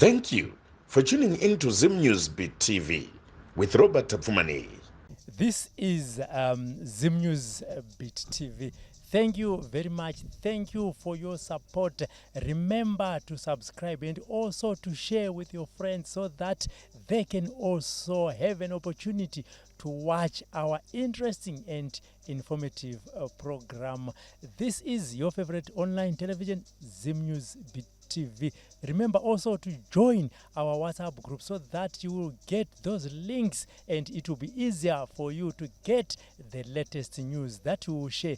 Thank you for tuning in to Zim News Beat TV with Robert Tapfumaneyi. This is Zim News Beat TV. Thank you very much. Thank you for your support. Remember to subscribe and also to share with your friends so that they can also have an opportunity to watch our interesting and informative program. This is your favorite online television, Zim News Beat TV. Remember also to join our WhatsApp group so that you will get those links and it will be easier for you to get the latest news that we will share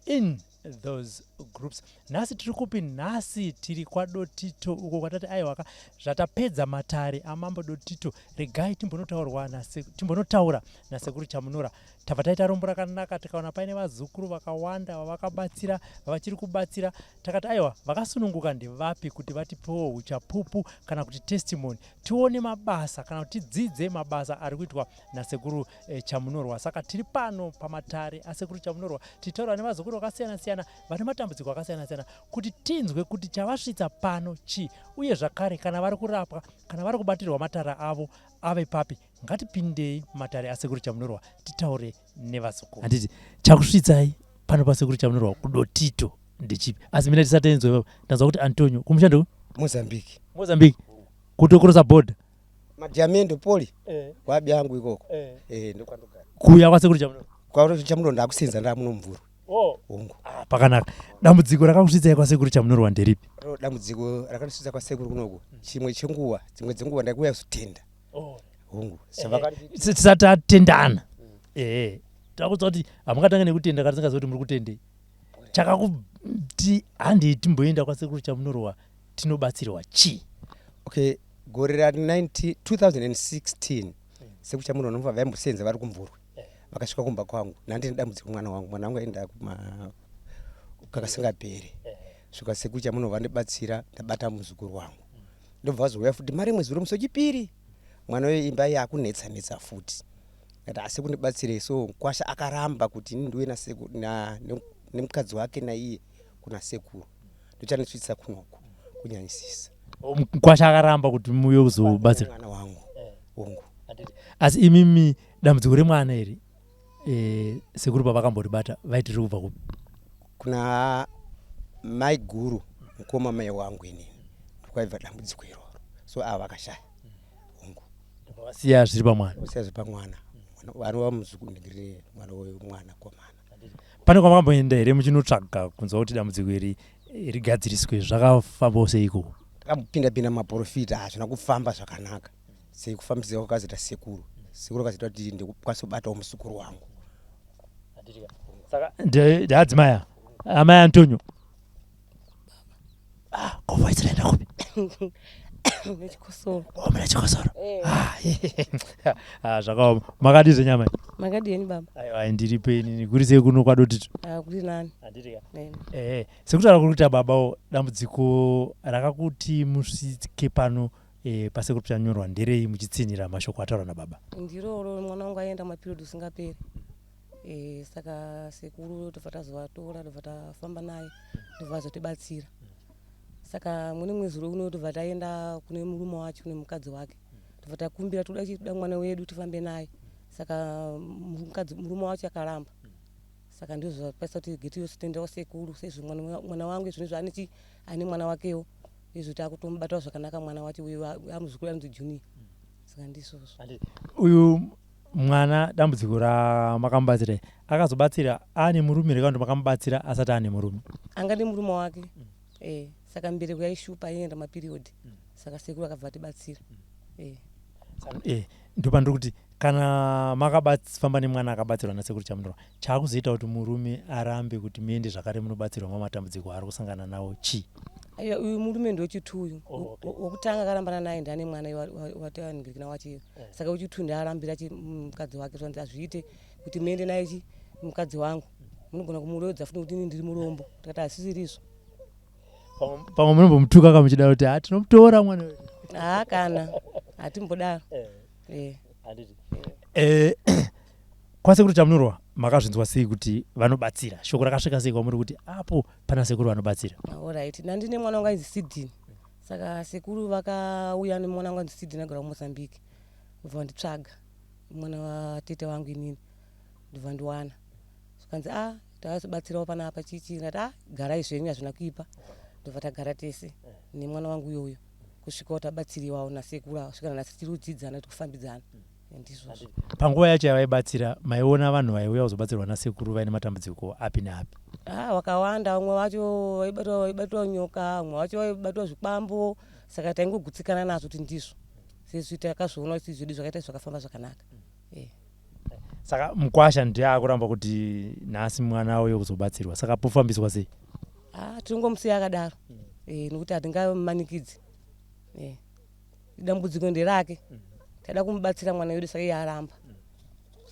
in those groups. Nhasi tiri kupi? Nhasi tiri kwaDotito uko kwatati aiwaka, zvatapedza matare amambo Dotito, regai timbonotaura nasekuru Chamunura. Tabva taita rombo rakanaka, tikaona paine vazukuru vakawanda vavakabatsira, vavachiri kubatsira. Takati aiwa, vakasununguka ndevapi kuti vatipewo uchapupu kana kuti testimony, tione mabasa kana kuti tidzidze mabasa ari kuitwa nasekuru Chamunorwa. Saka tiri pano pamatare asekuru Chamunorwa, tichitaura nevazukuru vakasiyana siyana vane matambudziko akasiyana siyana kuti tinzwe kuti chavasvitsa pano chii, uye zvakare kana vari kurapwa, kana vari kubatirwa matara avo ave papi. Ngatipindei matare asekuru Chamunorwa titaure nevazukuru. Handiti chakusvitsai pano pasekuru Chamunorwa kuDotito ndechipi? Asi mina tisati enzwe, ndanzwa kuti Antonio kumusha ndeku Mozambique. Mozambique, kutokrosa border. Madiamendo poli kwabi yangu ikoko. Ndokwandogara. Kuuya kwasekuru Chamunorwa. Kwa Chamunorwa ndakusenza ndamuno mvura. Oh. Hongu. Ah, pakanaka. Dambudziko rakakusvitsai kwasekuru Chamunorwa nderipi? Ro dambudziko rakandisvitsa kwasekuru kunoku chimwe chenguva, dzimwe dzenguva ndakuuya kuzotenda. Hongu. Tisati tatendana, ehe, takudza kuti hamungatange nekutenda kana tisingazivi kuti muri kutendei. Chakakuti handei timboenda kwasekuru Chamunorwa tinobatsirwa chii? Okay, gore ra 90 2016 sekuru Chamunorwa nobva vaimbosenza vari kuMvurwi, vakasvika kumba kwangu. Nandine dambudziko, mwana wangu, mwana wangu aenda kuma kakasingaperi. Svika sekuru Chamunorwa vandibatsira, ndabata muzukuru wangu. Ndobva vazouya futi mari rimwe zuro musi wechipiri, mwana uyo imba yakunetsa netsa futi. Ndati asi kundibatsirei. So kwasha akaramba kuti ini ndiuye nemukadzi wake naiye kuna sekuru, ndochandisvitsa kunoku kunyanyisisa. Kwasha akaramba kuti muuye kuzobatsira mwana wangu. Hongu. Asi imimi dambudziko remwana iri, sekuru pavakamboribata vaiti riri kubva kupi? Kuna mai guru, mukoma mai wangu inini, ndokwaibva dambudziko iroro. So ava vakashaya. Hongu. Vasiya zviri pamwana. Siya zviri pamwana, anova muzukuru, ndingirire mwana wemwana komana. Pane kwamakamboenda here muchinotsvaga kunzwa kuti dambudziko iri rigadziriswe? Zvakafambawo seiko? Takambopinda pinda mumaprofita, hazvina kufamba zvakanaka sekufambisika kwakazoita sekuru. Sekuru akazoita kuti ndikukwanisa kubatawo muzukuru wangu. Saka ndeadzimai amai Antonio. Ah, ko voice raenda kupi? Nechikosoro. Oh, mune chikosoro. Ah, ah, zvakaoma. Makadii zvenyama? Makadini baba? Aiwa, ndiripo inini. Kuri sei kuno kwaDotito? Ah, kuri nani. Sekutaura kuri kuita babawo, dambudziko rakakuti musvike pano pasekuru Chamunorwa nderei, muchitsinhira mashoko ataurwa nababa? Ndiroro, mwana wangu aenda maperiod usingaperi. Saka sekuru tobva tazovatora, tobva tafamba naye, tobva vazotibatsira. Saka mune mwezi uno tobva taenda kune murume wacho nemukadzi wake, tobva takumbira toda chida mwana wedu tifambe naye. Saka mukadzi, murume wacho akaramba. Saka ndizvo zvakwaisa kuti getiyositendawo sekuru sezvo mwana wangu izvonizvo ane chi ane mwana wakewo izvo takutomubatawo zvakanaka mwana wacho uyo amuzukuru anonzi Junior. Saka ndizvozvo. Uyu mwana, dambudziko ramakamubatsira akazobatsira aane murume here, kana kuti makamubatsira asati aane murume? Anga nemurume wake. Saka mbereko yaishupa, aienda maperiod. Saka sekuru akabva atibatsira. Ndopandiri kuti kana makafamba nemwana akabatsirwa nasekuru Chamunorwa, chaakuzoita kuti murume arambe kuti muende zvakare munobatsirwa mamatambudziko aari kusangana nawo chii? Aiwa, uyu murume ndewechitu uyu. Oh, okay. Wokutanga akarambana naye, ndane mwana wataningirikina wacho. Saka wechitu ndaarambira mukadzi wake, zvanzi hazviite kuti muende naye chi mukadzi wangu munogona kumurodza futi nekuti ini ndiri murombo. Tikati hasisirizvo. Pamwe munombomutuka kamuchida kuti ha, tinomutora mwana wedu. Haa, kana hatimbodaro. Kwasekuru Chamunorwa makazvinzwa sei kuti vanobatsira? Shoko rakasvika sei kwamuri kuti apo pana sekuru vanobatsira? Alright, nandine mwana wangu ainzi Sidini. Saka sekuru vakauya nemwana wangu anzi Sidney agara kuMozambique, ndobva vanditsvaga mwana watete wangu inini, ndobva ndiwana. Zvikanzi a ah, tazobatsirawo panapa chichi, ndati a ah, garai zvenyu hazvina kuipa. Ndobva tagara tese nemwana wangu uyoyo kusvikawo tabatsiriwawo nasekuru ava kusvika nanhasi tiri kudzidzana tikufambidzana. Ndizvozvo. Panguva yacho yavaibatsira maiona vanhu vaiuya kuzobatsirwa nasekuru vaine matambudziko api neapi? Ah, wakawanda. Vamwe vacho vaibatwa nyoka, vamwe vacho vaibatwa zvikwambo, saka taingogutsikana nazvo kuti ndizvo sezvi takazviona kuti zvedu zvakaita zvakafamba zvakanaka. Eh. Saka mukwasha ndiye akuramba kuti nhasi mwana auye kuzobatsirwa, saka pofambiswa sei? Ah, tinongomusiya akadaro eh, nokuti hatingamanikidzi eh. Dambudziko nderake, tada kumubatsira mwana wedu, saka iye aramba,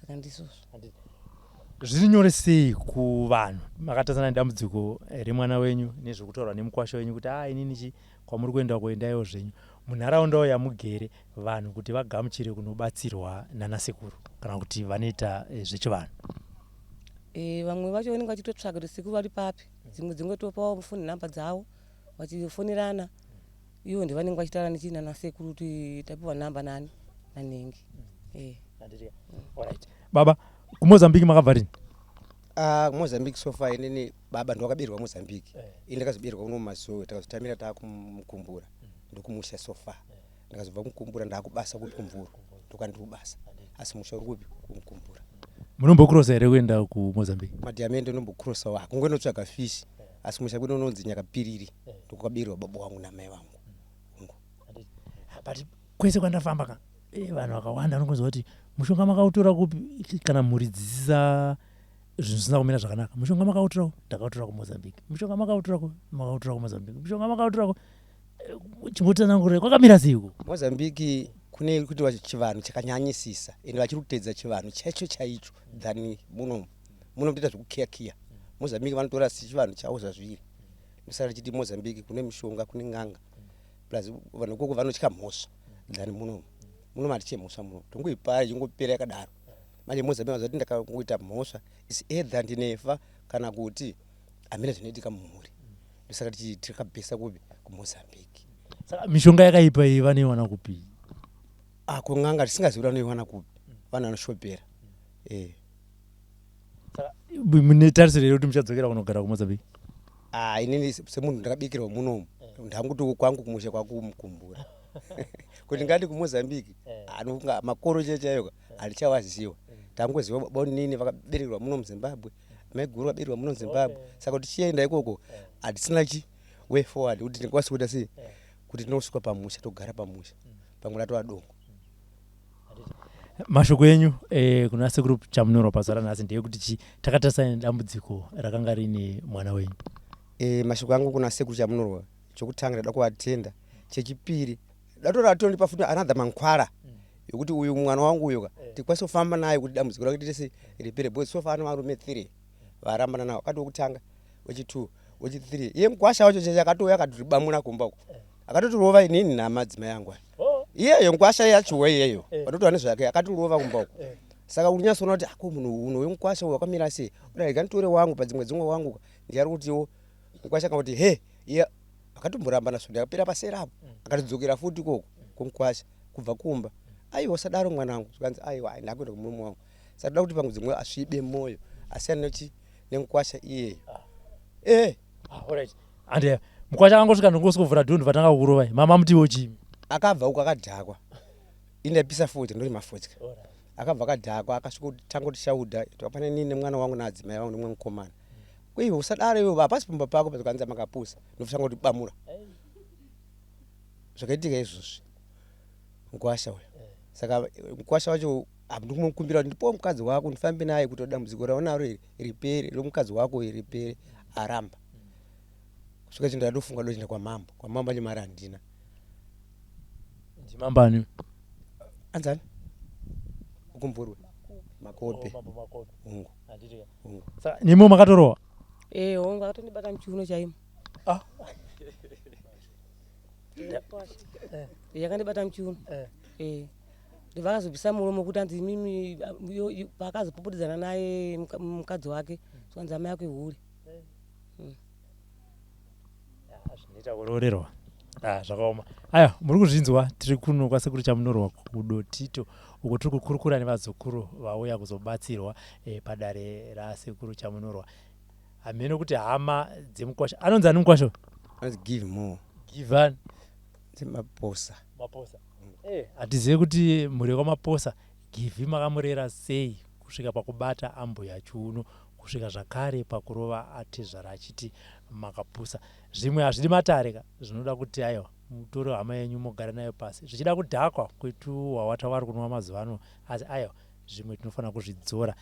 saka ndizvozvo. Zviri nyore sei kuvanhu makatarisana nedambudziko remwana wenyu nezvekutaurwa nemukwasha wenyu kuti a ah, inini chi kwamuri kuenda kuendaiwo zvenyu munharaundawo yamugere vanhu kuti vagamuchire kunobatsirwa nanasekuru kana kuti vanoita eh, zvechivanhu? E, vamwe vacho vanenge vachitotsvaga kuti sekuru vari papi, dzimwe dzingotopawo foni nhamba dzavo vachifonerana, ivo ndivanenge vachitaura nechii nanasekuru kuti tapiwa nhamba nani nanhengi. Eh. Alright. Baba, kuMozambique makabva rini? Ah, kuMozambique so far inini baba ndowakaberekwa Mozambique. Eh. Ini ndakazoberekwa kuno muMazowe, takazotamira taakumukumbura. Ndokumusha so far. Ndakazobva kumukumbura ndaakubasa kupi kuMvurwi. Ndokwandiri kubasa. Asi musha uri kupi kumukumbura. Munombokurosa here kuenda kuMozambique? Madhiamende ndombokurosawo hakungonotsvaga fish. Asi musha kwedu unonzi Nyakapiriri. Ndokwakaberekwa baba wangu namai vangu. Hongu. But kwese kwandafamba ka eh, vanhu vakawanda vanongonzwa kuti mushonga makautora kupi kana mhuri dzisisa zvinhu zvisina kumira zvakanaka. Mushonga makautora kupi? Ndakautora kuMozambique. Mushonga makautora kupi? Makautora kuMozambique. Mushonga makautora kupi? Eh, chingotsanangurira kwakamira sei uko? Mozambique kune kuti chivanhu chakanyanyisisa ende vachiri kuteedza chivanhu chaicho chaicho than muno. Muno mutoita zvekukiya kiya. Mozambique vanotora chivanhu chavo zvazviri. Ndosaka tichiti Mozambique kune mishonga kune n'anga. Plus vanhu ikoko vanotya mhosva than muno. Muno hatitye mhosva muno. Tongoipara ichingopera yakadaro. Manje Mozambique vazoti ndakangoita mhosva is either ndinefa kana kuti hamina zvinoitika mumhuri. Ndosaka tichiti takabhesa kupi kuMozambique. Saka mishonga yakaipa iyi vanoiwana kupi? Ah, kun'anga tisingazivi kuti vanoiwana kupi. Vanhu vanoshopera. Eh. Saka mune tarisiro here kuti muchadzokera kunogara kuMozambique? Ah, inini semunhu ndakabikirwa munomu ndanguti kwangu kumusha kwakumukumbura kuti ngati kuMozambique anofunga makoro chaiyo chaiyo handichawaziwa. Tangoziva baba nini vakaberekerwa muno muZimbabwe, maiguru vakaberekerwa muno muZimbabwe, saka kuti tichienda ikoko hatisina chi way forward kuti tingakwanisa kuita sei kuti tinosvika pamusha togara pamusha pamwe ratova dongo. Mashoko enyu eh, kuna sekuru Chamunorwa pazuva ranhasi ndeyekuti chi takatarisana nedambudziko rakanga riine mwana wenyu. E, mashoko angu kuna sekuru Chamunorwa, chokutanga ndada kuvatenda, chechipiri datora atondipa futi another mankwara yokuti uyu mwana wangu uyu ka tikwanise kufamba naye kuti dambudziko rake tese ripere, because so far ane varume 3 varambana navo, akati wekutanga, wechi2, wechi3, iye mukwasha wacho cheche akatouya akatiribamura kumba uko, akatotirova inini namadzimai angu aya. Iyeyo mukwasha yachowo iyeyo vatotora nezvake akatirova kumba uko. Saka unyatsoona kuti ako munhu uno uyu mukwasha uyu wakamira sei, uda rega nditore wangu padzimwe dzimwe wangu ndiye ari kutiwo mukwasha akangoti he iye akatomborambana svondo yakapera pasera apo, akatodzokera futi ikoko kumukwasha kubva kumba. Aiwa usadaro mwanangu, zvikanzi aiwa ndakuenda kumurume wangu. Saka toda kuti pamwe dzimwe asvibe moyo asiyane nechi nemukwasha iyeyo. Eh. Ah, alright. Ande mukwasha akangosvika ndongosvika dhoo ndobva kukurovai. Mama mutiwo chii? Akabva uko akadhakwa. Ini ndaipisa fodya ndori mafodya. Akabva akadhakwa akasvika kutanga kutishaudha pane inini nemwana wangu naadzimai vangu nemumwe mukomana. Iwe usadaro iwe hapasi pamba pako pakanzi makapusa ndofanga kuti bamura. Zvakaitika izvozvi. Mukwasha uyo. Saka mukwasha wacho ndikumukumbira kuti ndipowo mukadzi wako ndifambe naye kuti dambudziko raunaro iri ripere, romukadzi wako iri ripere. Aramba. Kusvika chinhu ndatofunga ndochienda kwamambo. Kwamambo ane mari handina. Ndimambo ani? Anzani? Ukumvurwe. Makope. Hongu. Hongu. Saka nimo makatorowa? Eh, hongu akatondibata muchiuno chaimo. Ah. Yakandibata muchiuno. Eh. Ndobva akazobvisa muromo kuti anzi imimi paakazopopotedzana naye mukadzi wake zvikanzi amai ako ihure. Zvinoita kuroorerwa. Ah, zvakaoma. Aya, muri kuzvinzwa, tiri kuno kwaSekuru Chamunorwa kuDotito uko tiri kukurukura nevazukuru vauya kuzobatsirwa padare raSekuru Chamunorwa. Hameno kuti hama dzemukwasha anonzi ani mukwasha? Anonzi Give More. Givan Maposa. Maposa. Hatizive kuti mhuri yekwaMaposa Givhi makamurera sei kusvika pakubata ambuya chiuno kusvika zvakare pakurova atezvara achiti makapusa. Zvimwe hazvidi matare ka, zvinoda kuti aiwa mutore hama yenyu mogara nayo pasi. Zvichida kudhakwa kwetuhwahwa twavari kunwa mazuva ano asi aiwa zvimwe tinofanira kuzvidzora.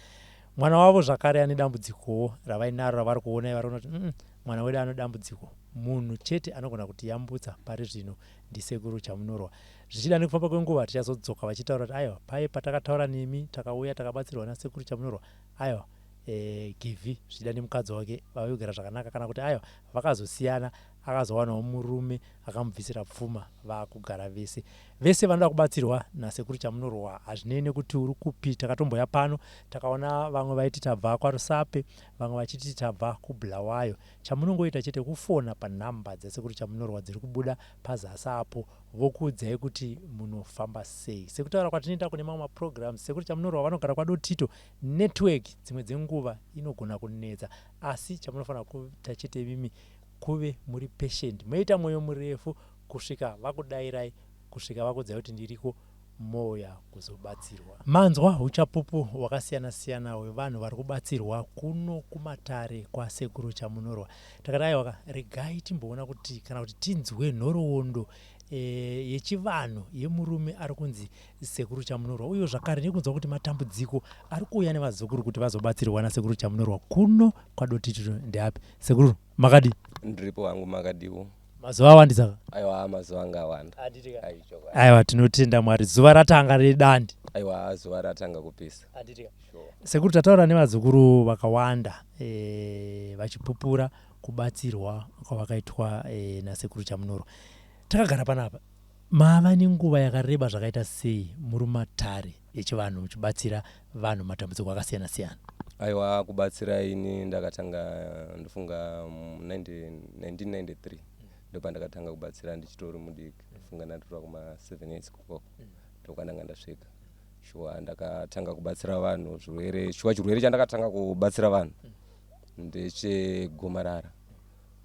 Mwana wavo zvakare ane dambudzikowo ravainaro ravari kuona vari kuona kuti mwana wedu ane dambudziko. Munhu chete anogona kutiyambutsa pari zvino ndiSekuru Chamunorwa. Zvichida nekufamba kwenguva tichazodzoka vachitaura kuti aiwa paye patakataura nemi takauya takabatsirwa naSekuru Chamunorwa aiwa Givhi zvichida nemukadzi wake vave kugara zvakanaka kana kuti aiwa vakazosiyana akazowanawo murume akamubvisira pfuma vakugara vese. Vese vanoda kubatsirwa naSekuru Chamunorwa hazvinei nekuti uri kupi. Takatomboya pano takaona vamwe vaiti tabva kwaRusape vamwe vachiti tabva kuBulawayo. Chamunongoita chete kufona panhamba dzaSekuru Chamunorwa dziri kubuda pazasi apo vokuudzai kuti munofamba sei. Sekutaura kwatinoita kune mamwe maprograms, Sekuru Chamunorwa vanogara kwaDotito, network dzimwe dzenguva inogona kunetsa asi chamunofanira kuita chete imimi kuve muri patient moita mwoyo murefu kusvika vakudairai kusvika vakuudzai kuti ndiriko mouya kuzobatsirwa. Manzwa huchapupu hwakasiyana siyana hwevanhu vari kubatsirwa kuno kumatare kwaSekuru Chamunorwa. Takati aiwaka regai timboona kuti kana kuti tinzwe nhoroondo yechivanhu yemurume ari kunzi Sekuru Chamunorwa uye zvakare nekunzwa kuti matambudziko ari kuuya nevazukuru kuti vazobatsirwa naSekuru Chamunorwa kuno kwaDotito ndeapi. Sekuru makadii? Ndiripo wangu, makadiwo? Mazuva awandisa ka? Aiwa, mazuva anga awanda. Aiwa, tinotenda Mwari, zuva ratanga redandi. Aiwa, zuva ratanga kupisa. Sekuru, tataura nevazukuru vakawanda vachipupura kubatsirwa kwavakaitwa naSekuru Chamunorwa. Takagara panapa, mava nenguva yakareba zvakaita sei muri matare echivanhu muchibatsira vanhu matambudziko akasiyana siyana? Aiwa, kubatsira ini ndakatanga ndofunga 1993 ndopandakatanga kubatsira ndichitori mudiki. Ndofunga ndatora kuma 7 years ikoko ndokwandanga ndasvika. Shuwa ndakatanga kubatsira vanhu zvirwere. Shuwa chirwere chandakatanga kubatsira vanhu ndechegomarara,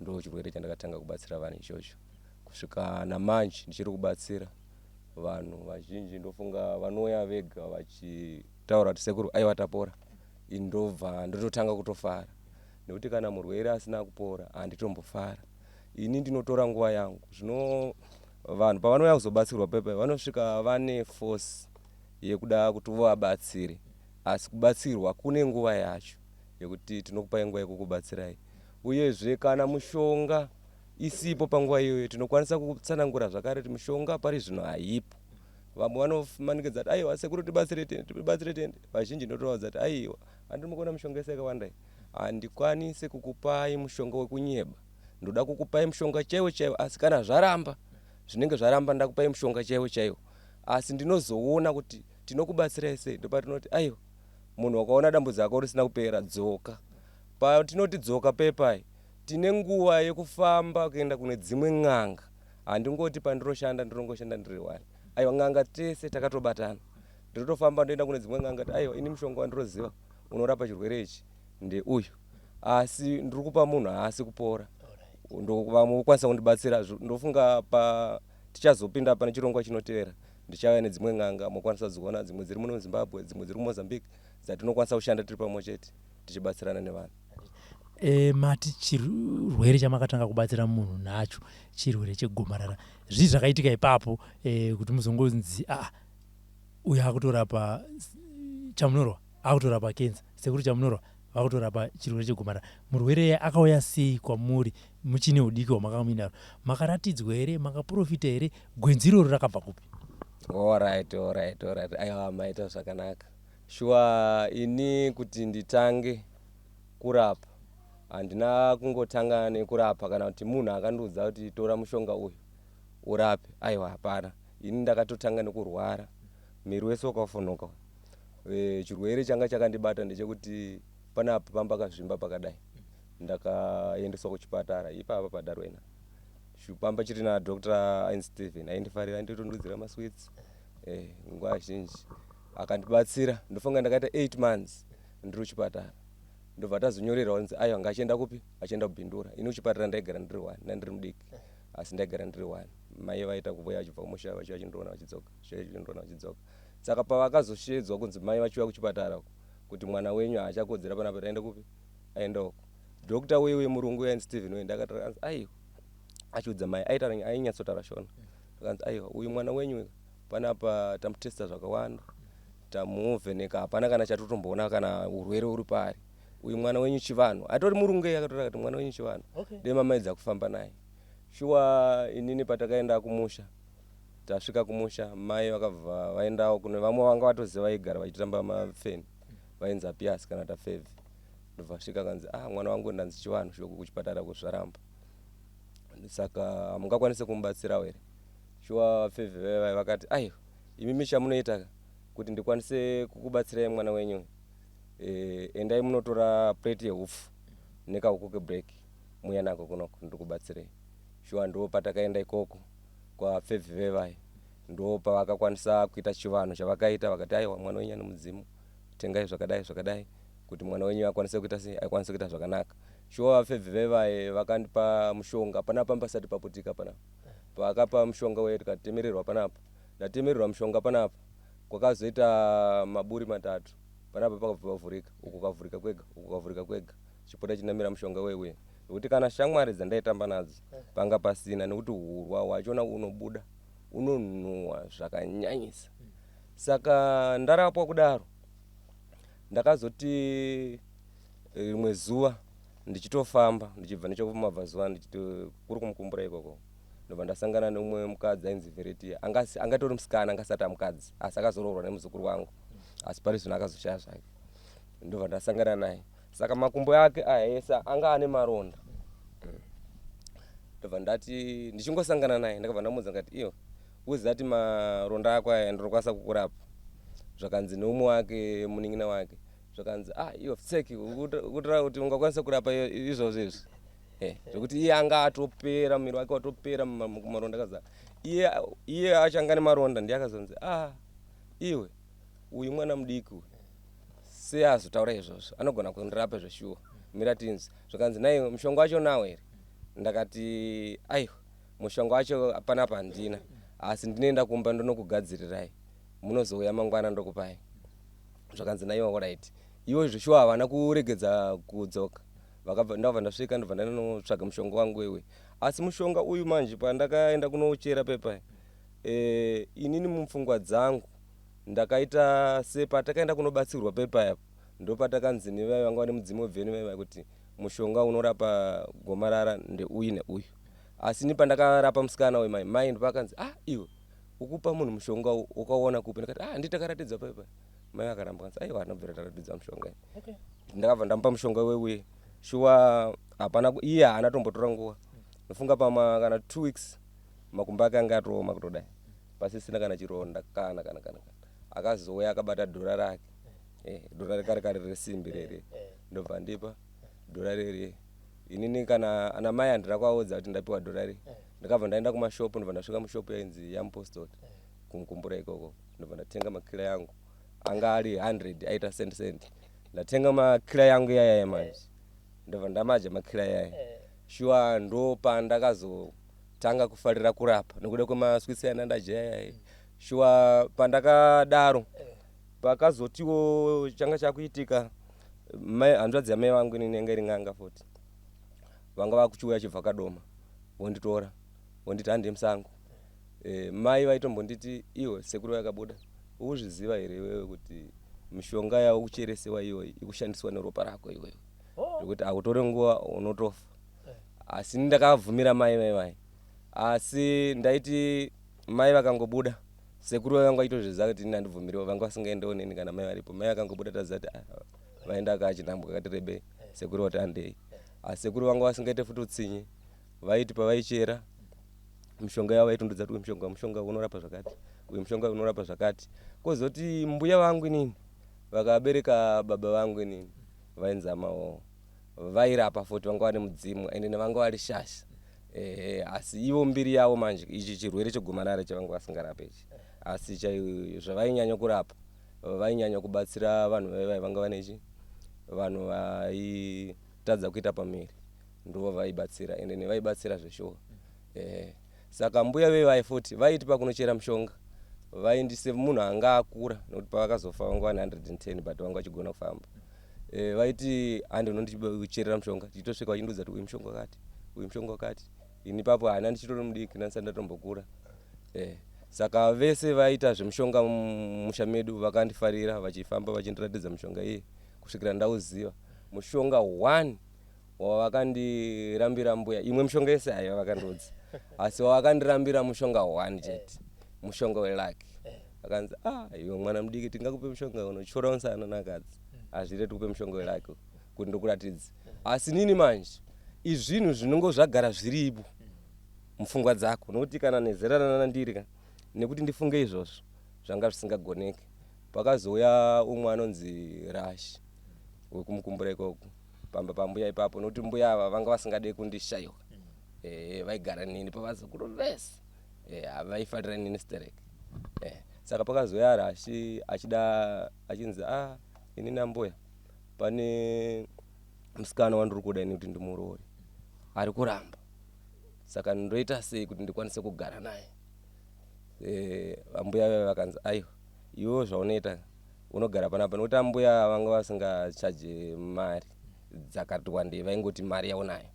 ndo chirwere chandakatanga kubatsira vanhu ichocho. Kusvika namanje ndichiri kubatsira vanhu vazhinji. Ndofunga vanouya vega vachitaura kuti sekuru aiwa tapora, ini ndobva ndototanga kutofara nekuti kana murwere asina kupora handitombofara. Ini ndinotora nguva yangu. Zvino vanhu pavanouya kuzobatsirwa pepe vanosvika vane force yekuda kuti uvabatsire, asi kubatsirwa kune nguva yacho yekuti tinokupai nguva yekukubatsirai. Uyezve kana mushonga isipo panguva iyoyo tinokwanisa kutsanangura zvakare kuti mushonga pari zvino haipo. Vamwe vanomanikidza kuti aiwa sekuru tibatsire tende, tibatsire tende. Vazhinji ndotovaudza kuti aiwa handiri mukuona mishonga yese yakawanda iyi, handikwanisi kukupai mushonga wekunyeba, ndoda kukupai mushonga chaiwo chaiwo, asi kana zvaramba zvinenge zvaramba ndakupai mushonga chaiwo chaiwo, asi ndinozoona kuti tinokubatsirai sei. Ndopatinoti aiwa munhu wakaona dambudziko rako risina kupera dzoka. Patinoti dzoka pepai tine nguva yekufamba kuenda kune dzimwe n'anga. Handingoti pandinoshanda ndinongoshanda ndiri one. Aiwa, n'anga tese takatobatana. Ndinotofamba ndoenda kune dzimwe n'anga kuti aiwa ini mushonga wandinoziva unorapa chirwere ichi ndeuyu, asi ndiri kupa munhu haasi kupora, vamwe vokwanisa kundibatsira. Ndofunga pa tichazopinda pane chirongwa chinotevera ndichauya nedzimwe n'anga mokwanisa kudziona, dzimwe dziri muno muZimbabwe, dzimwe dziri kuMozambique, dzatinokwanisa kushanda tiri pamwe chete tichibatsirana nevanhu. Mati chirwere chamakatanga kubatsira munhu nacho chirwere chegomarara. Zvii zvakaitika ipapo kuti muzongonzi uyu akutorapa Chamunorwa akutorapa kenza, Sekuru Chamunorwa vakutorapa chirwere chegomarara? Murwere iye akauya sei kwamuri muchine udiki hwamakamuinaro? Makaratidzwa here? Makaprofita here? Gwenzi iroro rakabva kupi? Alright, alright, alright. Aiwa, maita zvakanaka. Shuwa ini kuti nditange kurapa handina kungotanga nekurapa kana kuti munhu akandiudza kuti tora mushonga uyu urape. Aiwa, hapana. Ini ndakatotanga nekurwara, miri wese wakafonoka. Chirwere changa chakandibata ndechekuti panapa pamba pakazvimba pakadai. Ndakaendeswa kuchipatara ipapa paDarwena. Pamba chiri naDr Ain Steven aindifarira ainditondudzira masweets eh, nguva zhinji akandibatsira. Ndofunga ndakaita 8 months ndiri kuchipatara, ndobva tazonyorerwa kunzi aiwa ngachienda kupi, achienda kuBindura. Ini kuchipatara ndaigara ndiri one, ndandiri mudiki asi ndaigara ndiri one. Mai vaita kuvuya vachibva kumusha vachiuya vachindiona vachidzoka, vachiuya vachindiona vachidzoka. Saka pavakazoshedzwa kunzi mai vachiuya kuchipatara uko kuti mwana wenyu haachakodzera panapa, taenda kupi, aenda uko. Doctor uye uye murungu uye Steven uye ndakati akanzi aiwa, achiudza mai aitaura ainyatsotaura Shona, akanzi aiwa uyu mwana wenyu uyu panapa tamutesta zvakawanda, tamuvheneka, hapana kana chatotomboona kana urwere uri paari. Uyu mwana wenyu chivanhu, atori murungu iye akatora akati mwana wenyu chivanhu. Okay. Dai mamaedza kufamba naye. Shuwa inini patakaenda kumusha, tasvika kumusha mai vakabva vaendawo kune vamwe vanga vatoziva vaigara vachitamba mafeni vainzi Apiasi kana Tafevhi. Ndobva svika kanzi ah mwana wangu ndanzi chivanhu shoko kuchipatara kuzvaramba, saka hamungakwanise kumubatsirawo here? Shuwa Fevhi vaya vakati aiwa imimi chamunoita kuti ndikwanise kukubatsirai mwana wenyu, e, endai munotora plate yehupfu nekahuku kebreak muya nako kunoko ndikubatsirei. Shuwa ndo patakaenda ikoko kwaFevhi vevai, ndo pavakakwanisa kuita chivanhu chavakaita. Vakati aiwa mwana wenyu ane mudzimu, tengai zvakadai zvakadai kuti mwana wenyu akwanise kuita sei, akwanise kuita zvakanaka. Shuwa Fevhi vevai vakandipa mushonga panapa pasati paputika panapa. Pavakapa mushonga uye tikatemererwa panapa, ndatemererwa mushonga panapa kwakazoita maburi matatu panapa, pakabva pavhurika, uku kavhurika kwega, uku kavhurika kwega, chipota chinamira mushonga uye uye nekuti kana shamwari dzandaitamba nadzo panga pasina, nekuti hurwa hwachona unobuda unonhuhwa zvakanyanyisa. Saka ndarapwa kudaro, ndakazoti rimwe zuva ndichitofamba ndichibva nechekumabvazuva ndichiti kuri kumukumbura ikoko, ndobva ndasangana neumwe mukadzi ainzi Veretia, angatori musikana angasati amukadzi, asi akazoroorwa nemuzukuru wangu, asi pari zvino akazoshaya zvake. Ndobva ndasangana naye, saka makumbo ake aya ese anga ane maronda. Ndobva ndati ndichingosangana naye ndakabva ndamuudza ndikati iyo uzati maronda ako aya ndinokwanisa kukurapa. Zvakanzi neumwe wake munin'ina wake, zvakanzi ah iyo tseki ukutora kuti ungakwanisa kurapa izvozvo izvi, zvekuti iye anga atopera muviri wake watopera maronda akazara, iye iye achanga nemaronda. Ndiye akazonzi ah iwe uyu mwana mudiki uyu sei azotaura izvozvo, anogona kundirapa zveshuwa, mira tinzi. Zvakanzi naiwe mushonga wacho nawo here? Ndakati aiwa mushonga wacho panapa handina, asi ndinoenda kumba ndonokugadzirirai, munozouya mangwana ndokupai. Zvakanzi naiwa alright. Iwo zveshuwa havana kuregedza kudzoka, vakabva ndabva ndasvika ndobva ndanotsvaga mushonga wangu iwe. Asi mushonga uyu manje pandakaenda kunouchera pepa, e, inini mupfungwa dzangu ndakaita sepatakaenda kunobatsirwa pepa apo, ndopatakanzi nevai vanga vane mudzimu webveni vaiva kuti mushonga unorapa gomarara ndeuyu neuyu. Asi ini pandakarapa musikana uyu mai mai ndopakanzi ah iwe ukupa munhu mushonga ukaona kupi? Ndikati ah nditakaratidza pepa. Mai vakaramba kanzi aiwa anobvira taratidza mushonga. Okay. Ndakabva ndamupa mushonga weuye, shuwa hapana iye haana tombotora nguva, ndofunga pama kana 2 weeks makumbo ake anga atooma kutodai pasisina kana chironda kana kana kana kana. Akazouya akabata dhora rake, dhora rekare kare resimbi rere, ndobva ndipa dhora rere. Inini kana ana mai handina kuvaudza kuti ndapiwa dhora re. Ndakabva ndaenda kumashopu, ndobva ndasvika mushopu yainzi yamupostori kumukumbura ikoko, ndobva ndatenga makila yangu anga ari 100 aita cent cent. Ndatenga makila yangu yaya manje, ndobva ndamaja makila yaya. Shuwa ndo pandakazotanga kufarira kurapa nekuda kwemaswitsi aya ndandadya yaya. Shuwa pandakadaro pakazotiwo changa chakuitika, hanzvadzi yamai vangu inini yanga iri n'anga futi, vanga vakuchiuya chibva Kadoma, vonditora vonditi handei musango. Mai vaitombonditi iwe sekuru vakabuda ukuzviziva here iwewe kuti mishonga yaukucheresewa iyoyi ikushandiswa neropa rako iwewe, zvekuti hautore nguva unotofa. Asi ndakabvumira mai vaivai, asi ndaiti mai vakangobuda, sekuru vanga vaitozviziva kuti ini handibvumiriwo, vanga vasingaendewo neni kana mai varipo. Mai vakangobuda taziva kuti ah, vaenda kachinhambwe kakati rebei, sekuru vati handei. Asi sekuru vanga vasingaite futi utsinye, vaiti pavaichera mishonga yavo vaitondudza kuti uyu mushonga unorapa zvakati, uyu mushonga unorapa zvakati. Kozoti mbuya vangu inini vakabereka baba vangu inini vainzi amawo vairapa futi, vanga vane mudzimu ende nevanga vari shasha. Ehe, asi ivo mbiri yavo manje ichi chirwere chegomarara chavanga vasingarape ichi, asi zvavainyanya kurapa, vainyanya kubatsira vanhu vaiva vanga vane chi vanhu vaitadza kuita pamiri, ndivo vaibatsira ende nevaibatsira zveshuwa. Ehe, saka mbuya vevai futi vaiti pakunochera mushonga vaindise munhu anga akura, nekuti pavakazofa vanga vane 110, but vanga vachigona kufamba. Vaiti handi unondicherera mushonga, tichitosvika vachindiudza kuti uyu mushonga wakati, uyu mushonga wakati. Ini papo hana ndichitori mudiki, ndandisati ndatombokura. Saka vese vaita zvemushonga mumusha medu vakandifarira, vachifamba vachindiratidza mishonga iyi kusvikira ndauziva mushonga one wavakandirambira mbuya. Imwe mishonga yese haiva vakandiudza, asi wavakandirambira mushonga one chete, mushonga welaki. Akanzi, ah, iwe mwana mudiki, tingakupe mushonga unotyora musana nakadzi? Hazviite tikupe mushonga welaki kuti ndikuratidze. Asi nini manje izvinhu zvinongo zvagara zviripo mupfungwa dzako, nokuti kana nezera ranana ndiri ka, nekuti ndifunge izvozvo zvanga zvisingagoneki. Pakazouya umwe anonzi Rashi wekumukumbura ikoko pamba pambuya ipapo, nokuti mbuya ava vanga vasingade kundishaiwa. Vaigara neni pavazukuru vese, havaifarira nini sterek. Saka pakazouya Rashi achida, achinzi, ah, ini nambuya pane musikana wandiri kuda ini kuti ndimuroore, ari kuramba, saka ndoita sei kuti ndikwanise kugara naye? Ambuya vaiva vakanzi, aiwa, iwewo zvaunoita unogara panapa, nekuti ambuya vanga vasingachaje mari dzakati wandei, vaingoti mari yaunayo.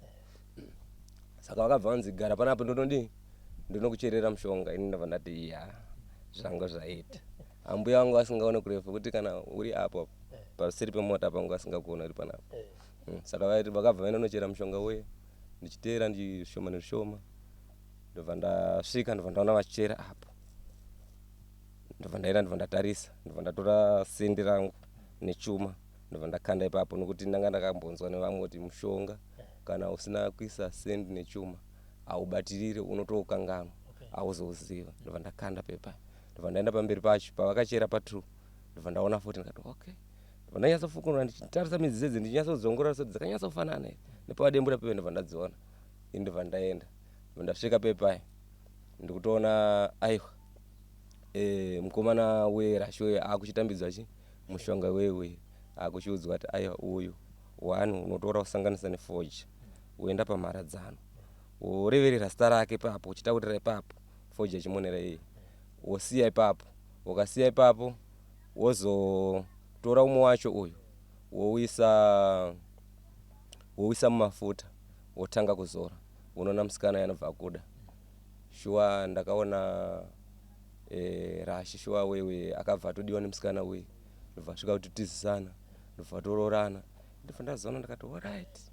Saka vakabva vanzi, gara panapa, ndonodii, ndinokucherera mushonga. Ini ndabva ndati, ya, zvanga zvaita. Ambuya vangu vasingaone kurefu, kuti kana uri apo paseri pemota pangu vasingakuona uri panapa. Saka vakabva vaenda nochera mushonga uye ndichiteera ndishoma nezvishoma, ndobva ndasvika, ndobva ndaona vachichera apo, ndobva ndaenda, ndobva ndatarisa, ndobva ndatora sendi rangu nechuma, ndobva ndakanda ipapo, nokuti ndanga ndakambonzwa nevamwe kuti mushonga kana usina kuisa sendi nechuma haubatirire, unotoukanganwa, hauzouziva. Ndobva ndakanda pepa, ndobva ndaenda pamberi pacho pavakachera pa2, ndobva ndaona futi, ndikati okay. Ndobva ndanyatsofukunura ndichitarisa midzi dzedzi, ndichinyatsodzongorora kuti dzakanyatsofanana here nepavadembura pepe, ndobva ndadziona ini, ndobva ndaenda, ndobva ndasvika pepai, ndikutoona aiwa, mukomana werasho uyo akuchitambidzwa chi mushonga wewe, akuchiudzwa kuti aiwa, uyu one unotora kusanganisa nefoja, woenda pamharadzano, woreverera zita rake ipapo, uchitaurira ipapo, foja ichimonera iye, wosiya ipapo. Ukasiya ipapo, wozotora umwe wacho uyu, wouisa mumafuta, wotanga kuzora, unoona musikana yanobva akuda. Shuwa ndakaona Rashi shuwa wewe akabva atodiwa nemusikana uyu, ndobva svika kuti tizisana, ndobva toroorana. Ndobva ndazoona, ndakati alright,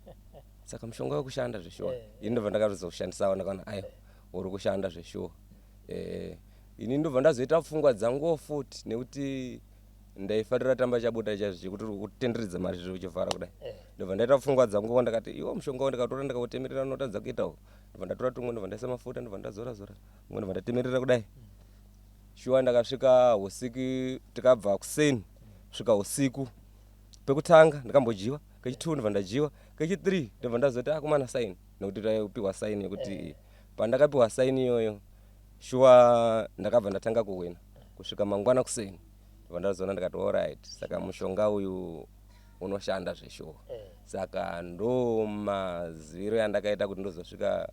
saka mushonga wekushanda zveshuwa. Ini ndobva ndakatozoshandisawo, ndakaona aiwa, uri kushanda zveshuwa. Ini ndobva ndazoita pfungwa dzanguwo futi, nekuti ndaifarira tamba chabuda chaizvo chekuti uri kutenderedza mari zviro uchivhara kudai. Ndobva ndaita pfungwa dzanguwo, ndakati iwo mushonga wo ndikatora ndikautemerera unotadza kuitawo. Ndobva ndatora tumwe, ndobva ndaisa mafuta, ndobva ndazora zora umwe, ndobva ndatemerera kudai. Shuwa ndakasvika usiku, tikabva kuseni svika usiku. Pekutanga ndakambodyiwa, kechi2 ndobva ndadyiwa, kechi3 ndobva ndazoti akomana saini, nekuti taipiwa saini yekuti pandakapiwa saini iyoyo shuwa ndakabva ndatanga kuhwina kusvika mangwana kuseni. Ndobva ndazoona, ndikati alright, saka mushonga uyu unoshanda zveshuwa. Saka ndo maziviro yandakaita kuti ndozosvika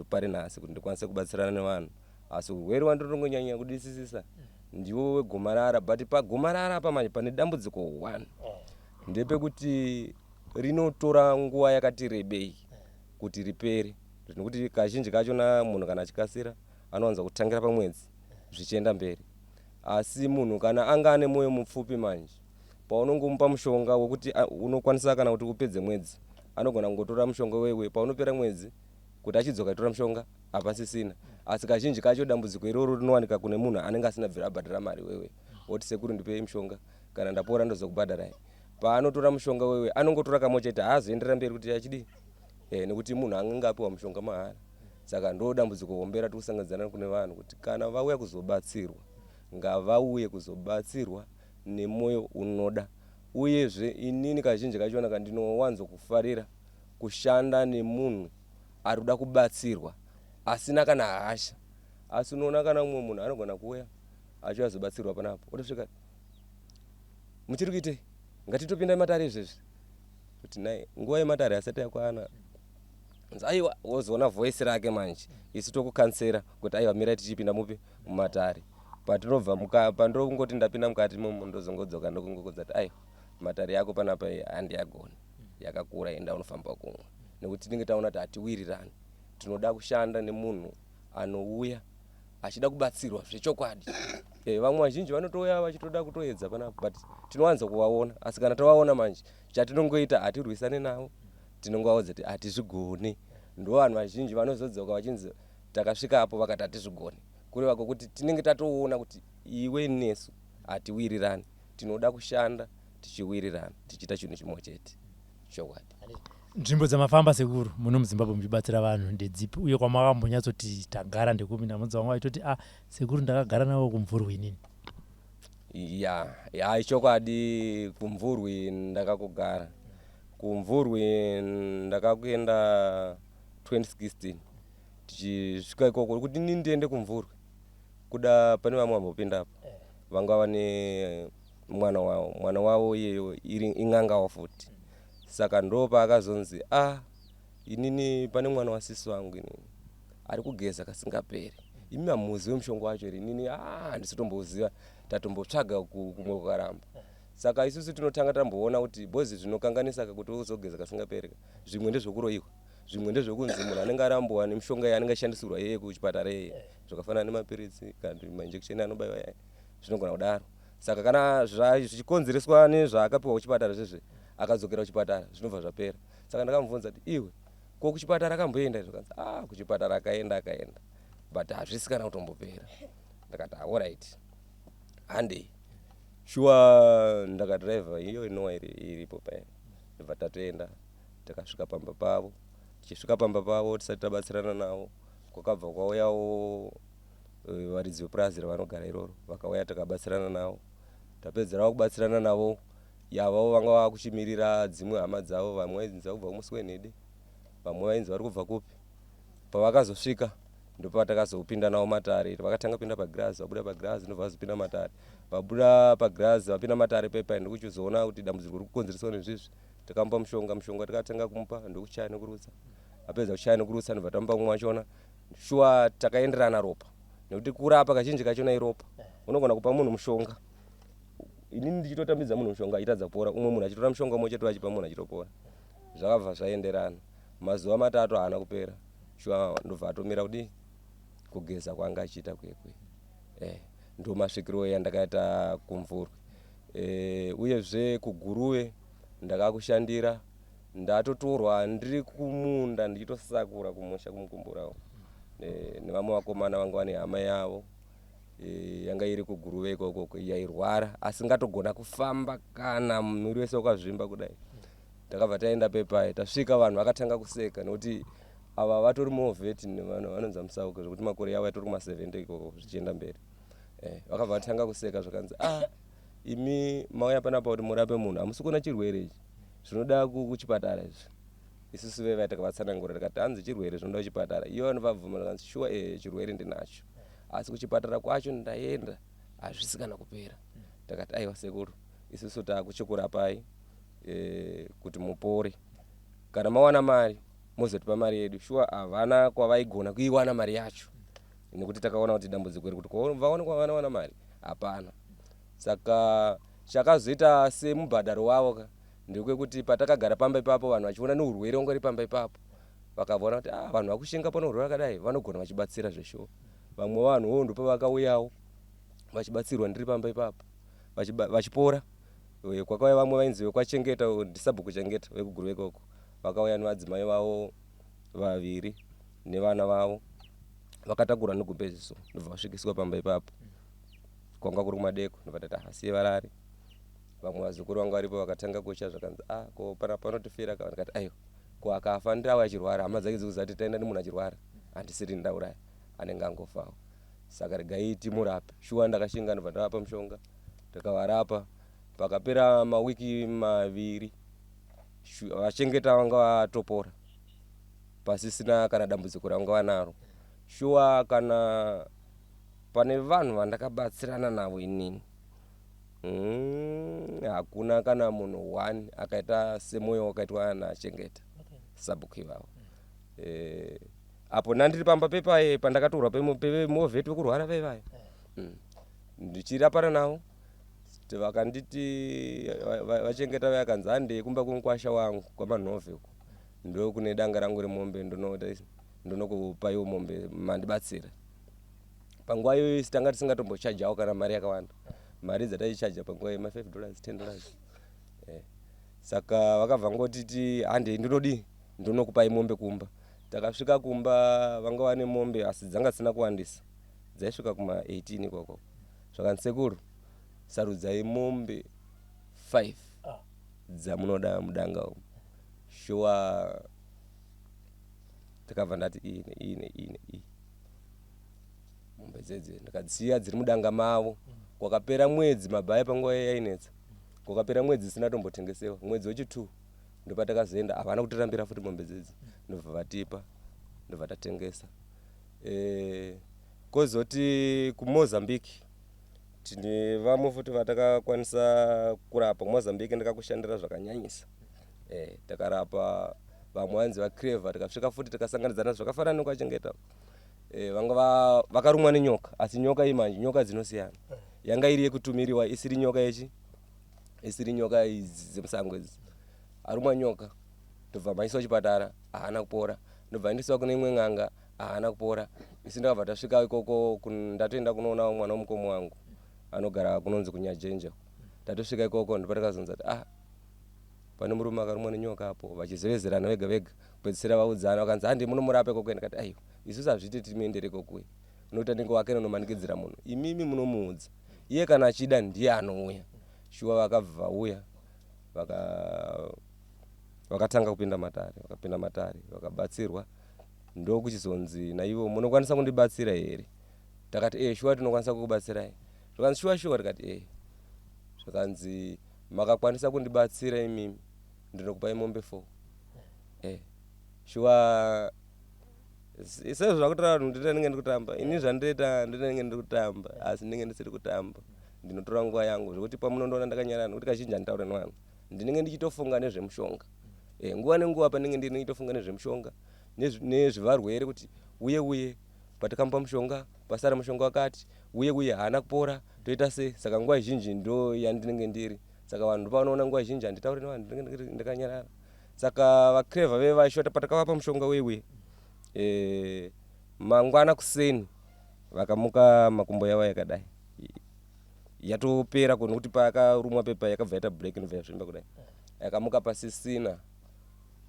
pari nhasi kuti ndikwanise kubatsirana nevanhu. Asi urwere wandinongonyanya kudisisisa ndiwo wegomarara, but pagomarara apa manje pane dambudziko one, ndepekuti rinotora nguva yakati rebei kuti ripere, nekuti kazhinji kachona munhu kana achikasira anowanza kutangira pamwedzi zvichienda mberi. Asi munhu kana anga ane mwoyo mupfupi manje, paunongomupa mushonga wekuti unokwanisa kana kuti upedze mwedzi, anogona kungotora mushonga wewe, paunopera mwedzi kuti achidzoka achitora mushonga hapasisina. Asi kazhinji kacho dambudziko iroro rinowanika kune munhu anenge asina bvira abhadhara mari. Wewe woti, sekuru, ndipei mushonga, kana ndapora ndozokubhadharai. Paanotora mushonga wewe anongotora kamwe chete, haazoenderera mberi kuti achidii, nekuti munhu anenge apiwa mushonga mahara. Saka ndo dambudziko hombe ratiri kusanganidzana kune vanhu, kuti kana vauya kuzobatsirwa, ngavauye kuzobatsirwa nemwoyo unoda. Uyezve inini kazhinji kachona kandinowanzokufarira kushanda nemunhu. ari kuda kubatsirwa asina kana hasha. Asi unoona kana mumwe munhu anogona kuuya achiuya azobatsirwa panapa, otosvika muchiri kuitei, ngatitopinda matare izvezvi, kuti nai nguva yematare asati yakwana. Aiwa, wozoona voice rake manje, isu tokukansera kuti aiwa, mirai tichipinda mupi mumatare. Patinobva pandongoti ndapinda mukati imomo, ndozongodzoka ndokungokodza kuti aiwa, matare yako panapa handiyagoni, yakakura, enda unofamba kumwe, nekuti tinenge taona kuti hatiwirirani. Tinoda kushanda nemunhu anouya achida kubatsirwa zvechokwadi. Vamwe vazhinji vanotouya vachitoda kutoedza panapa, but tinowanza kuvaona. Asi kana tavaona manje, chatinongoita hatirwisane navo, tinongovaudza kuti hatizvigoni. Ndo vanhu vazhinji vanozodzoka vachinzi takasvika apo vakati hatizvigoni, kureva kwokuti tinenge tatoona kuti iwe nesu hatiwirirani. Tinoda kushanda tichiwirirana, tichiita chinhu chimwe chete, chokwadi. Nzvimbo dzamafamba sekuru muno muZimbabwe muchibatsira vanhu ndedzipi, uye kwamakambonyatsoti tagara ndekupi? Ndamudza vamwe vaitoti a ah, sekuru ndakagara navo kuMvurwi inini. Ya ya, ichokwadi, kuMvurwi ndakakugara. KuMvurwi ndakakuenda 2016. Tichisvika ikoko, kuti ini ndiende kuMvurwi, kuda pane vamwe vambopindapo vanga vane mwana wavo. Mwana wavo iyeyo iri in'angawo futi. Saka ndo paakazonzi a ah, inini pane mwana wasisi wangu inini ari kugeza kasingaperi, imi hamuzive mushonga wacho here? Inini a ah, handisi kutomboziva, tatombotsvaga kumwe kukaramba. Saka isusu tinotanga tamboona kuti bhozi zvinokanganisa kuti uzogeza kasingaperi, zvimwe ndezvekuroyiwa, zvimwe ndezvekunzi munhu anenge arambuwa nemishonga yaanenge achishandisirwa yeye kuchipatara yeye, zvakafanana nemapiritsi kana mainjection anobaiwa yaya, zvinogona kudaro. Saka kana zvichikonzereswa nezvaakapiwa kuchipatara zvezve, akadzokera kuchipatara zvinobva zvapera. Saka ndakamubvunza kuti iwe, ko kuchipatara akamboenda? Zvakanzi ah, kuchipatara akaenda, akaenda, but hazvisi kana kutombopera. Ndakati alright, handei. Shuwa ndakadhiraivha iyo inowa iripo paya, ndobva tatoenda. Takasvika pamba pavo. Tichisvika pamba pavo, tisati tabatsirana navo, kwakabva kwauyawo varidzi vepurazi ravanogara iroro, vakauya, takabatsirana navo. Tapedzerawo kubatsirana navo, yavavo vanga vakuchimirira dzimwe hama dzavo. Vamwe vainzi vari kubva kuMuswenhede, vamwe vainzi vari kubva kupi. Pavakazosvika ndopatakazopinda navo matare. Vakatanga kupinda pagirazi, vabuda pagirazi, ndobva vazopinda matare. Vabuda pagirazi, vapinda matare pepa, ndokuchizoona kuti dambudziko riri kukonzereswa nezvizvi. Takamupa mushonga. Mushonga tikatanga kumupa ndokuchaya nekurutsa. Apedza kuchaya nekurutsa, ndobva tamupa mumwe wachona. Shuwa takaenderana ropa, nekuti kurapa kazhinji kachona iropa. Unogona kupa munhu mushonga, inini ndichitotambidza munhu mushonga achitadza kupora, umwe munhu achitora mushonga umwe chete achipa munhu achitopora. Zvakabva zvaenderana. Mazuva 3 haana kupera, shuwa ndobva atomira kudii kugeza kwanga achiita kwekwe. Ndo masvikiro yandakaita kuMvurwi. Uyezve kuGuruve ndakakushandira. Ndatotorwa ndiri kumunda ndichitosakura kumusha kumukumburawo nevamwe vakomana vanga vane hama yavo yanga iri kuGuruve ikoko, yairwara asingatogona kufamba, kana muviri wese wakazvimba kudai. Takabva taenda pepai. Tasvika, vanhu vakatanga kuseka nekuti ava vatori movheti, vanhu vanonzi musauke zvekuti makore yavo yatori kuma70 ikoko zvichienda mberi. Vakabva vatanga kuseka, zvakanzi ah, imi mauya panapa kuti murape munhu, hamusi kuona chirwere ichi zvinoda kuchipatara izvi. Isusu vevai takavatsanangura, tikati hanzi chirwere zvinoda kuchipatara. Iyo vanobva kanzi shuwa chirwere ndinacho, asi kuchipatara kwacho ndaenda hazvisi kana kupera. Takati aiwa sekuru, isusu takuchikurapai kuti mupore. Kana mawana mari mozotipa mari yedu. Shuwa havana kwavaigona kuiwana mari yacho, nekuti takaona kuti dambudziko iri kuti vaone kwavanowana mari hapana. Saka chakazoita semubhadharo wavo ka ndekwekuti patakagara pamba ipapo, vanhu vachiona neurwere wanga uri pamba ipapo, vakavaona kuti ah, vanhu vakushinga pano urwere vakadai, vanogona vachibatsira zveshuwa. Vamwe vanhuwo ndopavakauyawo vachibatsirwa ndiri pamba ipapo, vachipora. Kwakauya vamwe vainzi vekwaChengeta, ndisabhuku Chengeta vekuGuruve ikoko, vakauya nevadzimai vavo vaviri nevana vavo, vakatakura negumbezi, ndobva vasvikiswa pamba ipapo. Kwanga kuri kumadeko, ndobva tati asiye varare. Vamwe vazukuru vanga varipo vakatanga kutya, zvakanzi ah, ko pana panotifira ka. Ndikati aiwa, ko akafa ndauya achirwara, hama dzake dzikuzati taenda nemunhu achirwara, handisiri ndauraya, anenge angofawo, saka regai timurape. Shuwa ndakashinga, ndobva ndavapa mushonga, tikavarapa. Pakapera mawiki 2, vachengeta vanga vatopora. Pasisina kana dambudziko raungava naro. Shuwa kana pane vanhu vandakabatsirana navo inini, hakuna kana munhu one akaita semoyo wakaitwa naChengeta sabhuku ivavo. Apo ndandiri pamba pepaye pandakatorwa pemovheti vekurwara vaivayo, ndichirapana navo, vakanditi vaChengeta vayakanzi handei kumba kwemukwasha wangu kwaManhove uko, ndokune danga rangu remombe, ndonokupaiwo mombe mandibatsira. Panguva iyoyo isi tanga tisingatombochajawo kana mari yakawanda. Mari dzataichaja panguva iyo ma5 dollars, 10 dollars. Saka vakabva ngotiti handei, ndinodii, ndonokupai mombe kumba. Takasvika kumba, vanga vane mombe asi dzanga dzisina kuwandisa, dzaisvika kuma18 ikoko. Zvakanzi, "Sekuru, sarudzai mombe 5 dzamunoda mudanga umu." Shuwa takabva ndati iyi neiyi neiyi neiyi mombe dzedze, ndikadziya dziri mudanga mavo. Kwakapera mwedzi, mabhaya panguva yainetsa, kwakapera mwedzi isina tombotengesewa. Mwedzi wechi2 ndopatakazoenda, havana kutirambira futi mombe dzedzi, ndobva vatipa, ndobva tatengesa. Kozoti kuMozambique tine vamwe futi vatakakwanisa kurapa. KuMozambique ndikakushandira zvakanyanyisa. Takarapa vamwe vanzi vaCreva. Tikasvika futi tikasanganidzana zvakafanana nekwaChengeta. Vanga vakarumwa nenyoka, asi nyoka iyi manje nyoka dzinosiyana, yanga iri yekutumiriwa, isiri nyoka yechi isiri nyoka idzi dzemusango idzi. Arumwa nyoka, ndobva maiswa chipatara, haana kupora. Ndobva aendeswa kune imwe n'anga, haana kupora. Isi ndakabva tasvika ikoko, ndatoenda kunoonawo mwana wemukoma wangu anogara kunonzi kuNyajenje. Tatosvika ikoko ndopatakazonza kuti, ah, pane murume akarumwa nenyoka apo. Vachizevezerana vega vega, kupedzisira vaudzana, vakanzi handi munomurapa ikoko. Ndikati aiwa, isusu hazviiti timuendere ikoko, nokuti anenge wake nonomanikidzira munhu. Imimi munomuudza iye, kana achida ndiye anouya. Shuwa vakabva vauya, vakatanga kupinda matare, vakapinda matare, vakabatsirwa. Ndokuchizonzi naivo, "Munokwanisa kundibatsira here?" Takati, "E, shuwa tinokwanisa kukubatsirai." Zvakanzi, "Shuwa shuwa?" Tikati, "E." Zvakanzi, "Makakwanisa kundibatsira imimi, ndinokupai mombe 4." E, shuwa sezvo zvakutaura vanhu, ndinenge ndiri kutamba ini, zvandiroita ndinenge ndiri kutamba, asi ndinenge ndisiri kutamba. Ndinotora nguva yangu zvekuti pamunondoona ndakanyarara, nekuti kazhinji handitaure nevanhu, ndinenge ndichitofunga nezvemushonga. Nguva nenguva pandinenge ndiri ndichitofunga nezvemushonga, nezvevarwere, kuti uye uye patakamupa mushonga pasara mushonga wakati, uye uye haana kupora, toita sei? Saka nguva zhinji ndo yandinenge ndiri. Saka vanhu ndopavanoona nguva zhinji handitauri nevanhu, ndinenge ndakanyarara. Saka vaCreva vevashota, patakavapa mushonga uye uye, mangwana kuseni vakamuka makumbo yavo yakadai yatopera, nokuti pakarumwa pepa yakabva yaita break, inobva yazvimba kudai, yakamuka pasisina.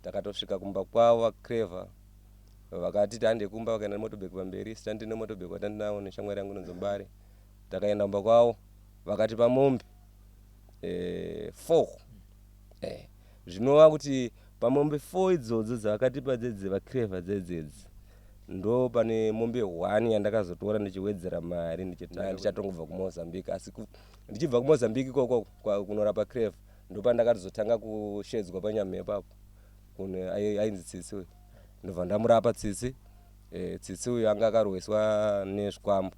Takatosvika kumba kwavo, vaCreva vakati tihande kumba, vakaenda nemotorbike pamberi, isi tandine motorbike watandinawo neshamwari yangu inonzi Mbare. Takaenda kumba kwavo, vakatipa mombe 4. Zvinova kuti pamombe 4 idzodzo dzavakatipa dzedze vaCreva dzedzedzi, ndo pane mombe 1 yandakazotora ndichiwedzera mari ndichatongobva kuMozambique. Asi ndichibva kuMozambique ikoko kunorapa Creva, ndopandakatozotanga kushedzwa panyamhepo apo kune ainzi Tsitsi uyu, ndobva ndamurapa Tsitsi. Tsitsi uyu anga akarweswa nezvikwambo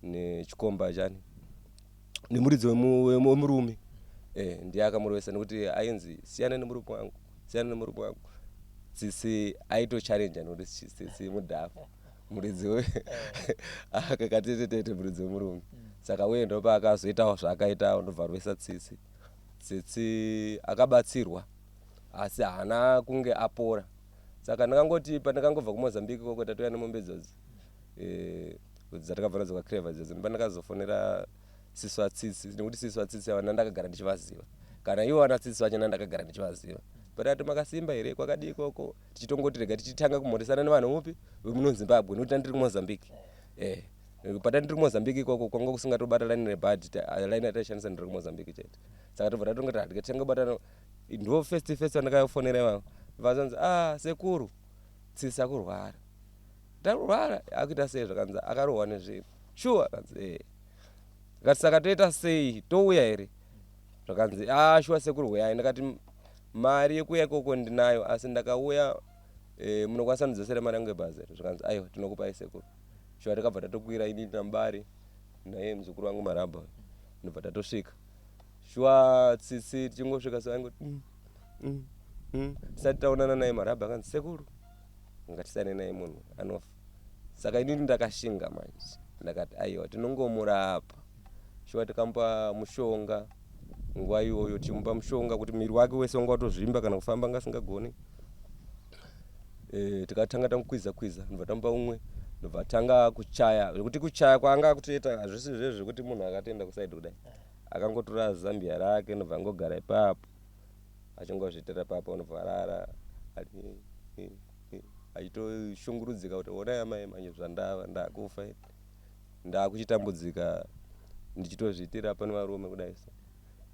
nechikomba chani nemuridzi wemurume. Ndiye akamurwesa, nekuti ainzi, "Siyana nemurume wangu, siyana nemurume wangu." Tsitsi aitochallenja, nekuti Tsitsi mudhafu, muridzi akakatetetete muridzi wemurume. Saka uye ndopaakazoitawo zvaakaitawo, ndobva arwesa Tsitsi. Tsitsi akabatsirwa asi haana kunge apora. Saka ndakangoti pandakangobva kuMozambique ikoko, tatouya nemombe idzodzo, dzatakabva nadzo kwaCreva idzodzo, ndopandakazofonera sisi vaTsitsi, nekuti sisi vaTsitsi ava ndandakagara ndichivaziva, kana ivo vana Tsitsi vacho ndandakagara ndichivaziva. Patati, "Makasimba here? Kwakadii ikoko?" Tichitongoti rega tichitanga kumhoresana nevanhu upi vemuno Zimbabwe, nekuti tandiri kuMozambique. Patati ndiri kuMozambique ikoko kwanga kusingatobata line rebhadhi, line yataishandisa ndiri kuMozambique chete. Saka tobva tatongoti hatikatanga kubatana. Ndo first vandakafonera ivavo, vazanzi, "Ah, sekuru, Tsitsi akurwara." "Takurwara akuita sei?" Zvakanzi akarohwa nezvinhu. "Sure?" Kanzi, "Eh." Ndikati, "Saka toita sei? Touya here?" Zvakanzi, "A, shuwa sekuru, huyai." Ndikati, "Mari yekuuya ikoko ndinayo, asi ndakauya E, munokwanisa kundidzosera mari yangu yebhazi here? Zvikanzi aiwa, tinokupai sekuru. Shuwa takabva tatokwira ini naMubari naye muzukuru wangu Marabha, ndobva tatosvika. Shuwa Tsitsi tichingosvika so aingoti Tisati taonana naye Marabha akanzi sekuru ngatisane naye munhu anofa. Saka inini ndakashinga manje, ndakati aiwa, tinongomurapa. Shuwa tikamupa mushonga nguva iyoyo, tichimupa mushonga kuti muviri wake wese wanga watozvimba, kana kufamba anga asingagoni. E, tikatanga tamukwiza kwiza, ndobva tamupa umwe, ndobva tanga kuchaya, zvekuti kuchaya kwaanga akutoita hazvisi zvezvo zvekuti munhu akatoenda kusaidi kudai, akangotora zambia rake ndobva angogara ipapo achingozviitira ipapo, ndobva arara achitoshungurudzika kuti onai amai, manje zvandava ndakufa, ndakuchitambudzika ndichitozviitira pane varume kudai so.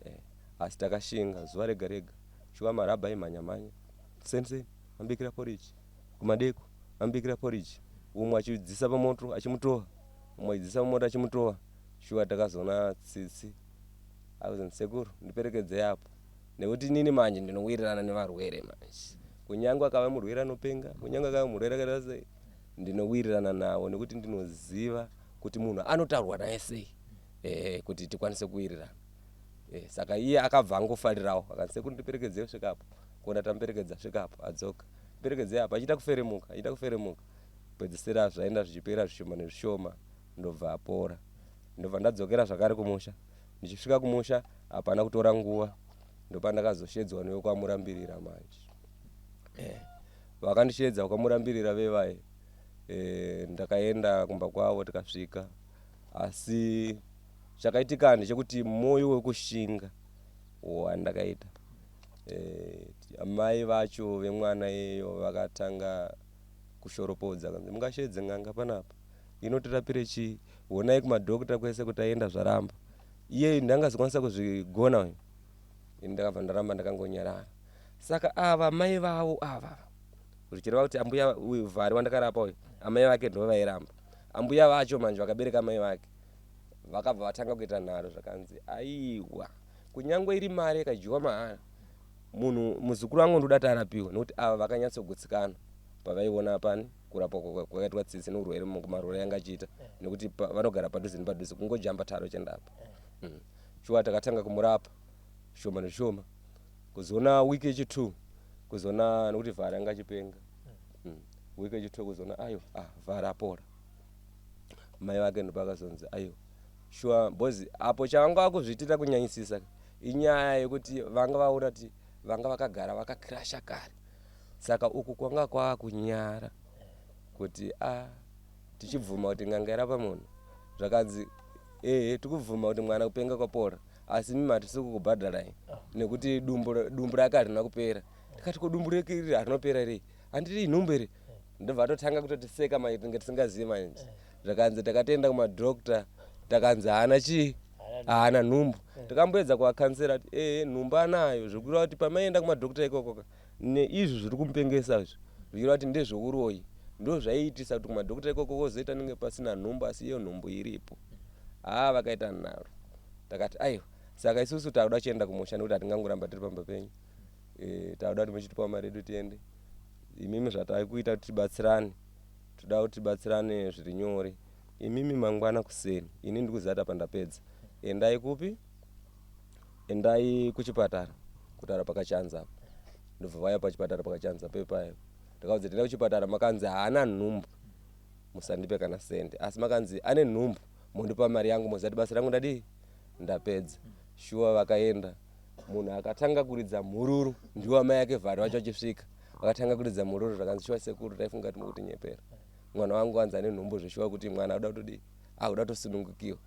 Eh, asi takashinga zuva rega rega. Shuwa Marabha aimhanya mhanya seni seni, ambikira porridge kumadeko, ambikira porridge, umwe achidzisa pamoto achimutowa, umwe achidzisa pamoto achimutowa. Shuwa takazoona Tsitsi akuzonzi sekuru ndiperekedzei apo, nekuti inini manje ndinowirirana nevarwere manje, kunyange akava murwere anopenga, kunyange akava murwere akaita sei, ndinowirirana navo nekuti ndinoziva kuti munhu anotaurwa naye sei, kuti tikwanise kuwirirana. Saka iye akabva angofarirawo, akanzi sekuru ndiperekedzei kusvika apo, kuona tamuperekedza svika apo, adzoka, perekedzei apo, achiita kuferemuka, achiita kuferemuka, pedzisira zvaenda zvichipera zvishoma nezvishoma, ndobva apora. Ndobva ndadzokera zvakare kumusha. Ndichisvika kumusha hapana kutora nguva, ndopandakazoshedzwa newekwamurambirira manje. Vakandishedza kwamurambirira vevai. Ndakaenda kumba kwavo, tikasvika, asi chakaitika ndechekuti moyo wekushinga wandakaita, amai vacho vemwana iyeyo vakatanga kushoropodza, kanzi mungashedze n'anga panapa inotirapire chii? Honai kumadhokta kwese kuti aenda zvaramba, iye ndangazokwanisa kuzvigona uyu. Ini ndakabva ndaramba ndakangonyarara. Saka ava mai vavo ava, zvichireva kuti ambuya uyu Vhari wandakarapa uyu, amai vake ndo vairamba. Ambuya vacho manje vakabereka amai vake vakabva vatanga kuita nharo, zvakanzi aiwa, kunyangwe iri mari ikadyiwa mahara, munhu muzukuru wangu ndoda tarapiwa, nekuti ava vakanyatsogutsikana pavaiona pani kurapwa kwakaitwa Tsitsi neurwere marwere anga achiita, nekuti vanogara padhuze nepadhuze, kungojamba taro chendapa. Shuwa takatanga kumurapa shoma neshoma, kuzoona wiki yechi2 kuzoona, nekuti Vhari anga achipenga. Wiki yechi2 kuzoona ayo, ah, Vhari apora. Mai vake ndopakazonzi ayo shuwa, because apo chavanga vakuzviitira kunyanyisisa inyaya yekuti vanga vaona kuti vanga vakagara vakakirasha kare, saka uku kwanga kwakunyara kuti a ah, tichibvuma kuti n'anga irapa munhu, zvakanzi ehe, tikubvuma kuti mwana kupenga kwapora, asi mimi hatisi kukubhadharai nekuti dumbu rake harina kupera. Tikati ko dumbu rake iri harinopera rei? Handiti inhumbu here? Ndobva atotanga kutotiseka manje, tinge tisingazivi manje. Zvakanzi takatoenda kumadhokta, takanzi haana chii, haana nhumbu. Takamboedza kuvakansera kuti ehe, nhumbu anayo, zvokureva kuti pamaienda kumadhokta ikoko neizvi zviri kumupengesa izvi, zvichireva kuti ndezveuroyi, ndo zvaiitisa kuti kumadhokta ikoko vozoita nenge pasina nhumbu, asi iyo nhumbu iripo. Haa, vakaita nharo. Takati aiwa, saka isusu takuda kuchienda kumusha nekuti hatingangoramba tiri pamba penyu. E, takuda kuti muchitipawo mari yedu tiende. Imimi zvatakuita kuti tibatsirane, toda kuti tibatsirane zviri nyore. Imimi mangwana kuseni, ini ndikuziva kuti apa ndapedza, endai kupi? Endai kuchipatara kutaura pakachanza apa. Ndobva vauya pachipatara pakachanza pepaya. Ndakaudza tienda kuchipatara, makanzi haana nhumbu, musandipe kana sende, asi makanzi ane nhumbu, mondipa mari yangu, moziva kuti basa rangu ndadii, ndapedza. Shuwa vakaenda, munhu akatanga kuridza mhururu ndiwo amai ake Vhari vacho. Achisvika vakatanga kuridza mhururu, zvakanzi shuwa sekuru, taifunga kuti mukutinyepera, mwana wangu anzi ane nhumbu zveshuwa, kuti mwana akuda kutodii, akuda kutosunungukiwa.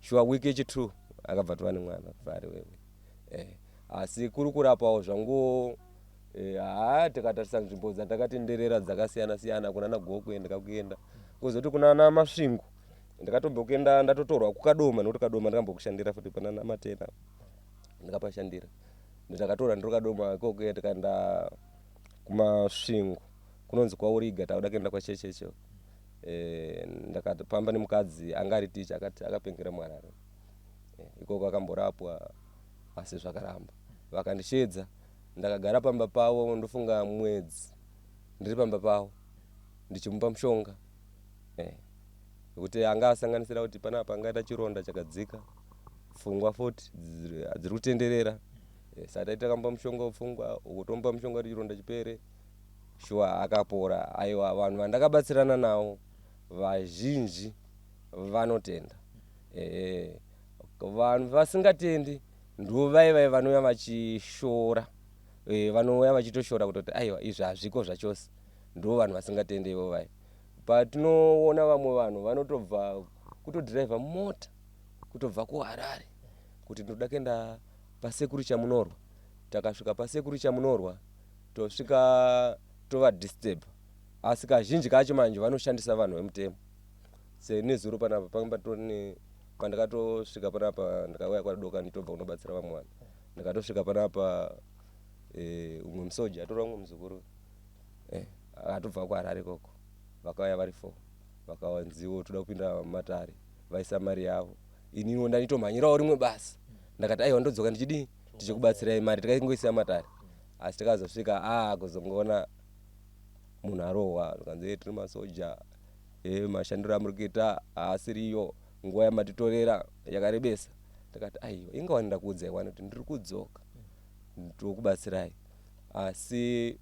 Shuwa wiki yechi2 akabva tova nemwana Vhari wewe. Asi kuri kurapawo zvangu, haa, tikatarisa nzvimbo dzatakatenderera dzakasiyana siyana, kunana Gokwe ndikakuenda, kuzoti kunana Masvingo ndakatombokuenda, ndatotorwa kuKadoma, nekuti Kadoma ndakambokushandira futi, panana Matena ndakapashandira, ndakatora ndiri Kadoma ikoko. Tikaenda kuMasvingo kunonzi kwaUriga, takuda kuenda kwaChechecho. Ndakafamba nemukadzi anga ari ticha, akati akapengera muHarare. Ikoko akamborapwa asi zvakaramba. Vakandishedza, ndakagara pamba pavo ndofunga mwedzi. Ndiri pamba pavo ndichimupa mushonga nekuti anga asanganisira kuti panapa angaita chironda chakadzika, pfungwa futi dziri kutenderera. Saka taiti takamupa mushonga wepfungwa uku tomupa mushonga kuti chironda chipere. Shuwa akapora. Aiwa, vanhu vandakabatsirana navo vazhinji vanotenda. Vanhu vasingatendi ndo vai vai vanouya vachishora, vanouya vachitoshora kutoti aiwa, izvi hazviko zvachose. Ndo vanhu vasingatendi ivo vai. Patinoona vamwe vanhu vanotobva kutodhiraivha mota kutobva kuHarare kuti ndoda kuenda pasekuru Chamunorwa. Takasvika pasekuru Chamunorwa, tosvika tovadisturb, asi kazhinji kacho manje vanoshandisa vanhu vemutemo. Senezuro panapa panga patori, pandakatosvika panapa, ndakauya kwadoka nditobva kunobatsira vamwe vanhu. Ndakatosvika panapa, umwe musoja atora umwe muzukuru, akatobva kuHarare ikoko. Vakauya vari four, vakawanziwo toda kupinda matare, vaisa mari yavo. Ininiwo ndanitomhanyirawo rimwe basa, ndakati aiwa, ndodzoka ndichidii, tichikubatsirai mari tikaingoisa matare. Asi takazosvika kuzongoona munhu arohwa, zvikanzi, "Tiri masoja, mashandiro amuri kuita haasiriyo, nguva yamatitorera yakarebesa." Ndakati aiwa, ingawani ndakuudzai wani kuti ndiri kudzoka ndokubatsirai. Asi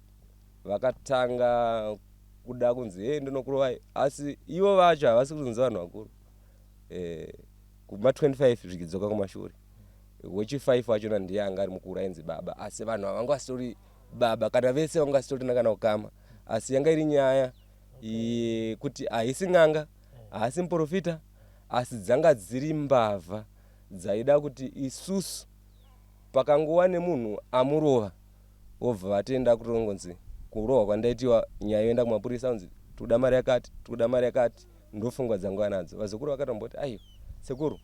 vakatanga kuda kunzi, "E, ndinokurovai." Asi ivo vacho havasi kuzonzi vanhu vakuru, kuma 25 zvichidzoka kumashure. Wechi5 wachona ndiye anga ari mukuru, ainzi baba, asi vanhu ava vanga vasitori baba kana vese vanga vasitorina kana ukama. Asi yanga iri nyaya yekuti haisi n'anga, haasi muprofita, asi dzanga dziri mbavha dzaida kuti isusu pakangova nemunhu amurova vobva vatenda kutongonzi kurohwa kwandaitiwa, nyaya yoenda kumapurisa, kunzi tikuda mari yakati, tikuda mari yakati. Ndofungwa dzangu nadzo. Vazukuru vakatomboti, "Aiwa sekuru,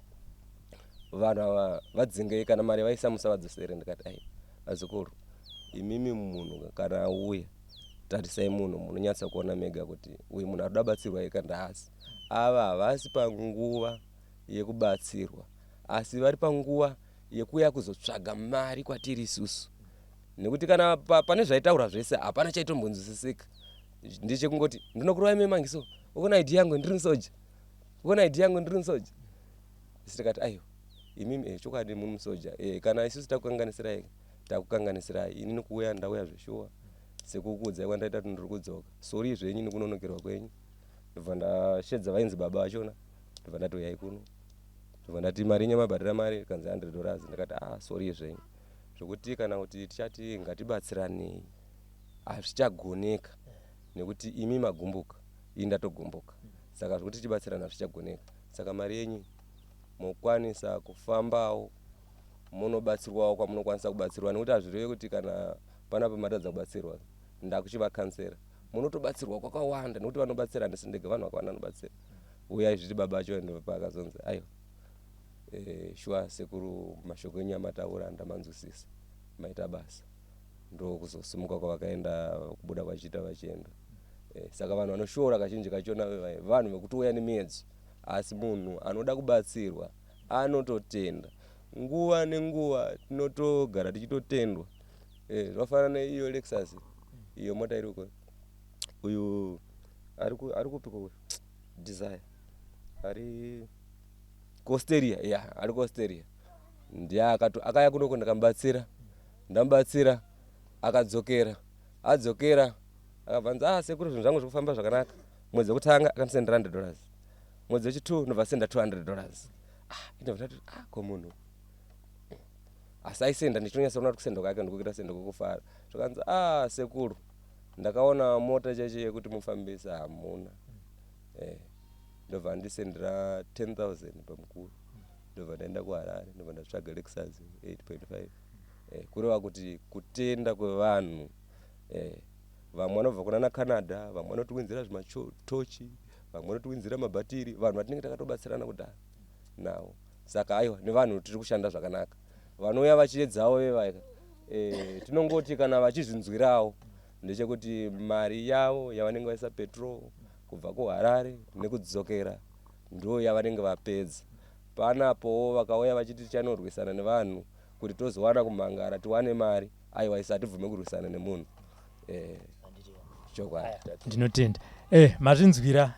vanhu ava vadzingei, kana mari vaisa musavadzosere." Ndikati, "Aiwa vazukuru, imimi munhu kana auya, tarisai munhu, munonyatsa kuona mega kuti uyu munhu ari kuda batsirwa ika ndaasi. Ava havasi panguva yekubatsirwa, asi vari panguva yekuuya kuzotsvaga mari kwatiri isusu." Nekuti kana pane zvaitaura zvese hapana chaitombonzwisisika, ndechekungoti, "Ndinokurovai memangiso, ukuona ID yangu, ndiri musoja, ukuona ID yangu, ndiri musoja." Isi tikati, "Aiwa imimi, chokwadi muri musoja, kana isusu takukanganisirai, takukanganisirai. Inini kuuya ndauya zveshuwa sekukuudzai kwandaita kuti ndiri kudzoka. Sorry zvenyu nekunonokerwa kwenyu." Ndobva ndashedza vainzi baba vachona, ndobva ndati, "Uyai kuno." Ndobva ndati, "Mari yenyu mabhadhara mari?" Kanzi, "$100." Ndakati, "Ah, sorry zvenyu, zvokuti kana kuti tichati ngatibatsiranei hazvichagoneka, nekuti imi magumbuka, ini ndatogumbuka, saka zvokuti tibatsirana hazvichagoneka. Saka mari yenyu mokwanisa kufambawo munobatsirwawo kwamunokwanisa kubatsirwa, nekuti hazvireve kuti kana panapa matadza kubatsirwa ndakuchivakansera. Munotobatsirwa kwakawanda, nekuti vanobatsira handisi ndega, vanhu vakawanda vanobatsira. Uyai." Zviti baba acho paakazonzi, "Aiwa, shuwa sekuru, mashoko enyu amataura ndamanzwisisa, maita basa." Ndokuzosimuka kwavakaenda, kubuda vachiita vachienda. Saka vanhu vanoshora kazhinji kachona vanhu vekutouya nemiedzo, asi munhu anoda kubatsirwa anototenda nguva nenguva, tinotogara tichitotendwa. Zvakafanana neiyo Lexus, iyo mota iri uko, uyu ari kupiko uyu Desire ari kuAustralia ya, ari kuAustralia, ndiye akaya kunoko, ndikamubatsira, ndamubatsira akadzokera. Adzokera akabva anzi, "Ah sekuru, zvinhu zvangu zviri kufamba zvakanaka." Mwedzi wekutanga akandisendera $100, mwedzi wechi2 ndobva asenda $200. Ah, indobva ndati, "Ah, ko munhu asi aisenda?" Ndichitonyatsoona kuti kusenda kwake ndikuita senda kwekufara. Zvakanzi, "Ah sekuru, ndakaona mota chaicho yekuti mufambise hamuna." Ndobva andisendera 10,000 pamukuru, ndobva ndaenda kuHarare, ndobva ndatsvaga Lexus 8.5. Kureva kuti kutenda kwevanhu, vamwe vanobva kunana Canada, vamwe vanotiwinzira zvimatochi, vamwe vanotiwinzira mabhatiri, vanhu vatinenge takatobatsirana kudhara navo. Saka aiwa, nevanhu tiri kushanda zvakanaka. Vanouya vachiedzawo vevaya, tinongoti kana vachizvinzwirawo ndechekuti mari yavo yavanenge vaisa petrol kubva kuHarare nekudzokera ndo yavanenge vapedza panapowo. Vakauya vachiti tichanorwisana nevanhu kuti tozowana kumhangara tiwane mari, aiwa, isu hatibvume kurwisana nemunhu. Handiti. Chokwadi. Ndinotenda. Mazvinzwira,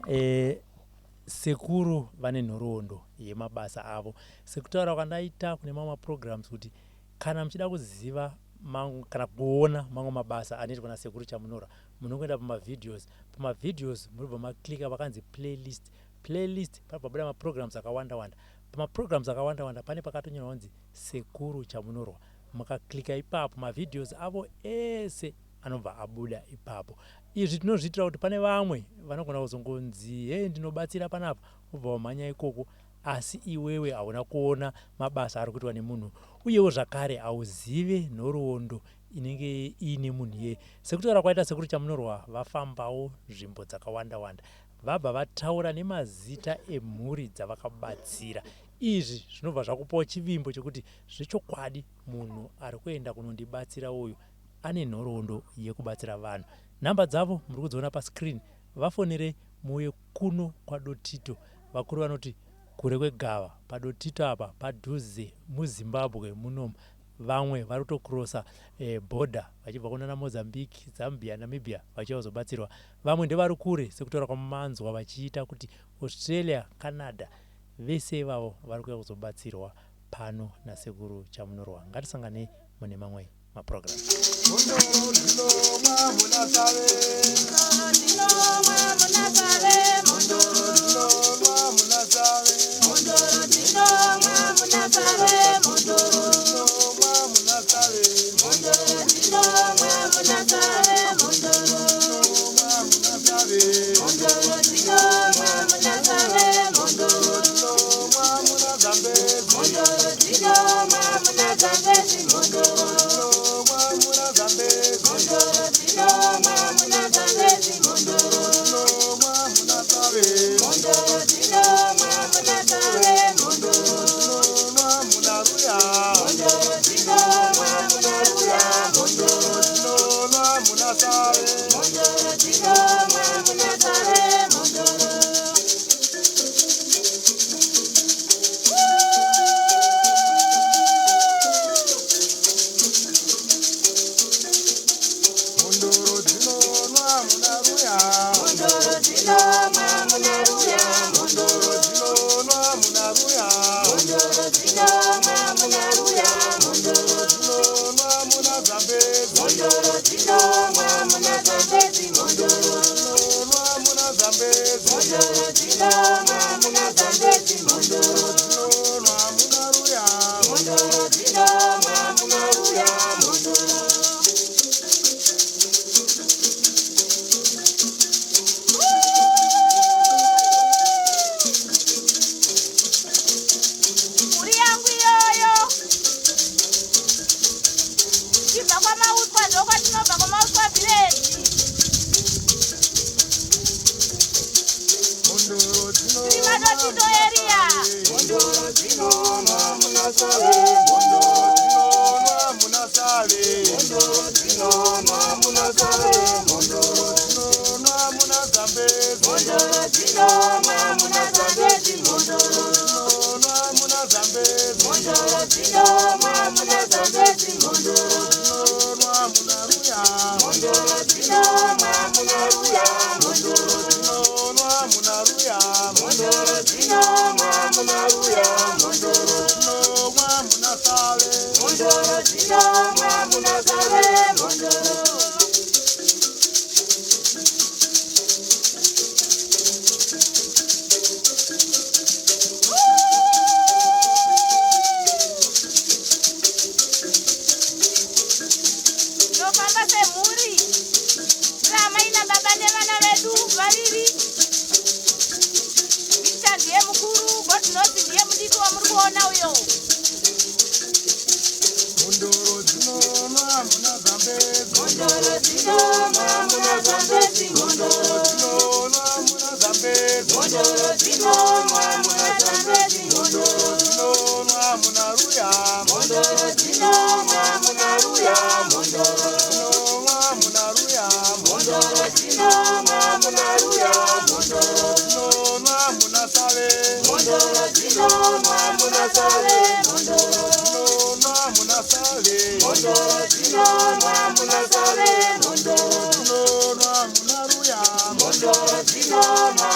sekuru vane nhoroondo yemabasa avo. Sekutaura kwandaita kune mamwe maprograms kuti kana muchida kuziva mangu kana kuona mamwe mabasa anoitwa nasekuru Chamunorwa, munongoenda pamavideos. Pamavideos munobva maklika pakanzi playlist. Playlist panobva pabuda maprograms akawanda wanda. Pamaprograms akawanda wanda pane pakatonyorwa kunzi Sekuru Chamunorwa. Mukaklika ipapo mavideos avo ese anobva abuda ipapo. Izvi tinozviitira kuti pane vamwe vanogona kuzongonzi he ndinobatsira panapa, wobva wamhanya ikoko, asi iwewe hauna kuona mabasa ari kuitwa nemunhu, uyewo zvakare hauzive nhoroondo inenge iine munhu iyeye. Sekutaura kwaita Sekuru Chamunorwa, vafambawo nzvimbo dzakawanda wanda, vabva vataura nemazita emhuri dzavakabatsira. Izvi zvinobva zvakupawo chivimbo chekuti zvechokwadi munhu ari kuenda kunondibatsira uyu ane nhoroondo yekubatsira vanhu. Nhamba dzavo muri kudziona pascreen, vafonerei muuye kuno kwaDotito. Vakuru vanoti kure kwegava, paDotito apa padhuze muZimbabwe munomu. Vamwe vari kutokurosa border vachibva kunana Mozambique, Zambia, Namibia vachiuya kuzobatsirwa. Vamwe ndevari kure sekutaura kwamanzwa vachiita kuti Australia, Canada, vese ivavo vari kuuya kuzobatsirwa pano naSekuru Chamunorwa. Ngatisanganei mune mamwe maprogram. Mhondoro dzinomwa muna Save. Mhondoro dzinomwa muna Save. Mhondoro dzinomwa muna Save. Mhondoro dzinomwa muna Save. Mhondoro dzinomwa muna Save. Mhondoro dzinomwa muna Save. Mhondoro dzinomwa muna Save. Mhondoro dzinomwa muna Save. Mhondoro dzinomwa muna Zambezi. Mhondoro dzinomwa muna Zambezi. Mhondoro dzinomwa muna Zambezi. Mhondoro dzinomwa muna Zambezi. Mhondoro dzinomwa muna Save. Mhondoro dzinomwa muna Save. Mhondoro dzinomwa muna Ruya. Mhondoro dzinomwa muna Ruya. Mhondoro dzinomwa muna Save. Mhondoro dzinomwa muna Save. Mhondoro. Mhondoro dzinonwa muna Ruya. Mhondoro dzinonwa muna Ruya. Mhondoro dzinonwa muna Ruya. Mhondoro dzinonwa muna Ruya. Mhondoro dzinonwa muna Zambezi. Mhondoro dzinonwa muna Zambezi. Mhondoro dzinonwa muna Zambezi. Mhondoro dzinonwa muna Zambezi. Mhondoro dzinonwa muna Ruya. Mhondoro dzinonwa muna Ruya. Mhondoro. Mhuri yangu iyoyo tichibva kwaMauswa, ndokwatinobva kwaMauswa village. Mhondoro Tiri dzinonwa maDotito muna area. Save. Mhondoro dzinonwa muna Save. Mhondoro dzinonwa muna Save. Mhondoro dzinonwa muna Save. Mhondoro dzinonwa muna Zambezi. Mhondoro dzinonwa muna Zambezi. Mhondoro dzinonwa muna Zambezi. Mhondoro dzinonwa muna Zambezi. Mhondoro dzinonwa muna Ruya. Mhondoro dzinonwa muna Ruya. Mhondoro dzinonwa muna Ruya. Mhondoro dzinonwa muna Ruya. Mhondoro dzinonwa muna Save. Mhondoro dzinonwa muna Save. Mhondoro. Tinofamba semhuri, tiri amai nababa nevana vedu vaviri. Victor ndiye mukuru, Godknows ndiye mudiki wamuri kuona uyo. Mhondoro dzinonwa muna Zambezi. Mhondoro dzinonwa muna Zambezi. Mhondoro dzinonwa muna Zambezi. Mhondoro dzinonwa muna Zambezi. Mhondoro dzinonwa muna Ruya. Mhondoro dzinonwa muna Ruya. Mhondoro dzinonwa muna Ruya. Mhondoro dzinonwa muna Ruya. Mhondoro dzinonwa muna Save. Mhondoro dzinonwa muna Save. Mhondoro dzinonwa muna Save. Mhondoro dzinonwa muna Save. Mhondoro dzinonwa muna Mhondoro dzinonwa.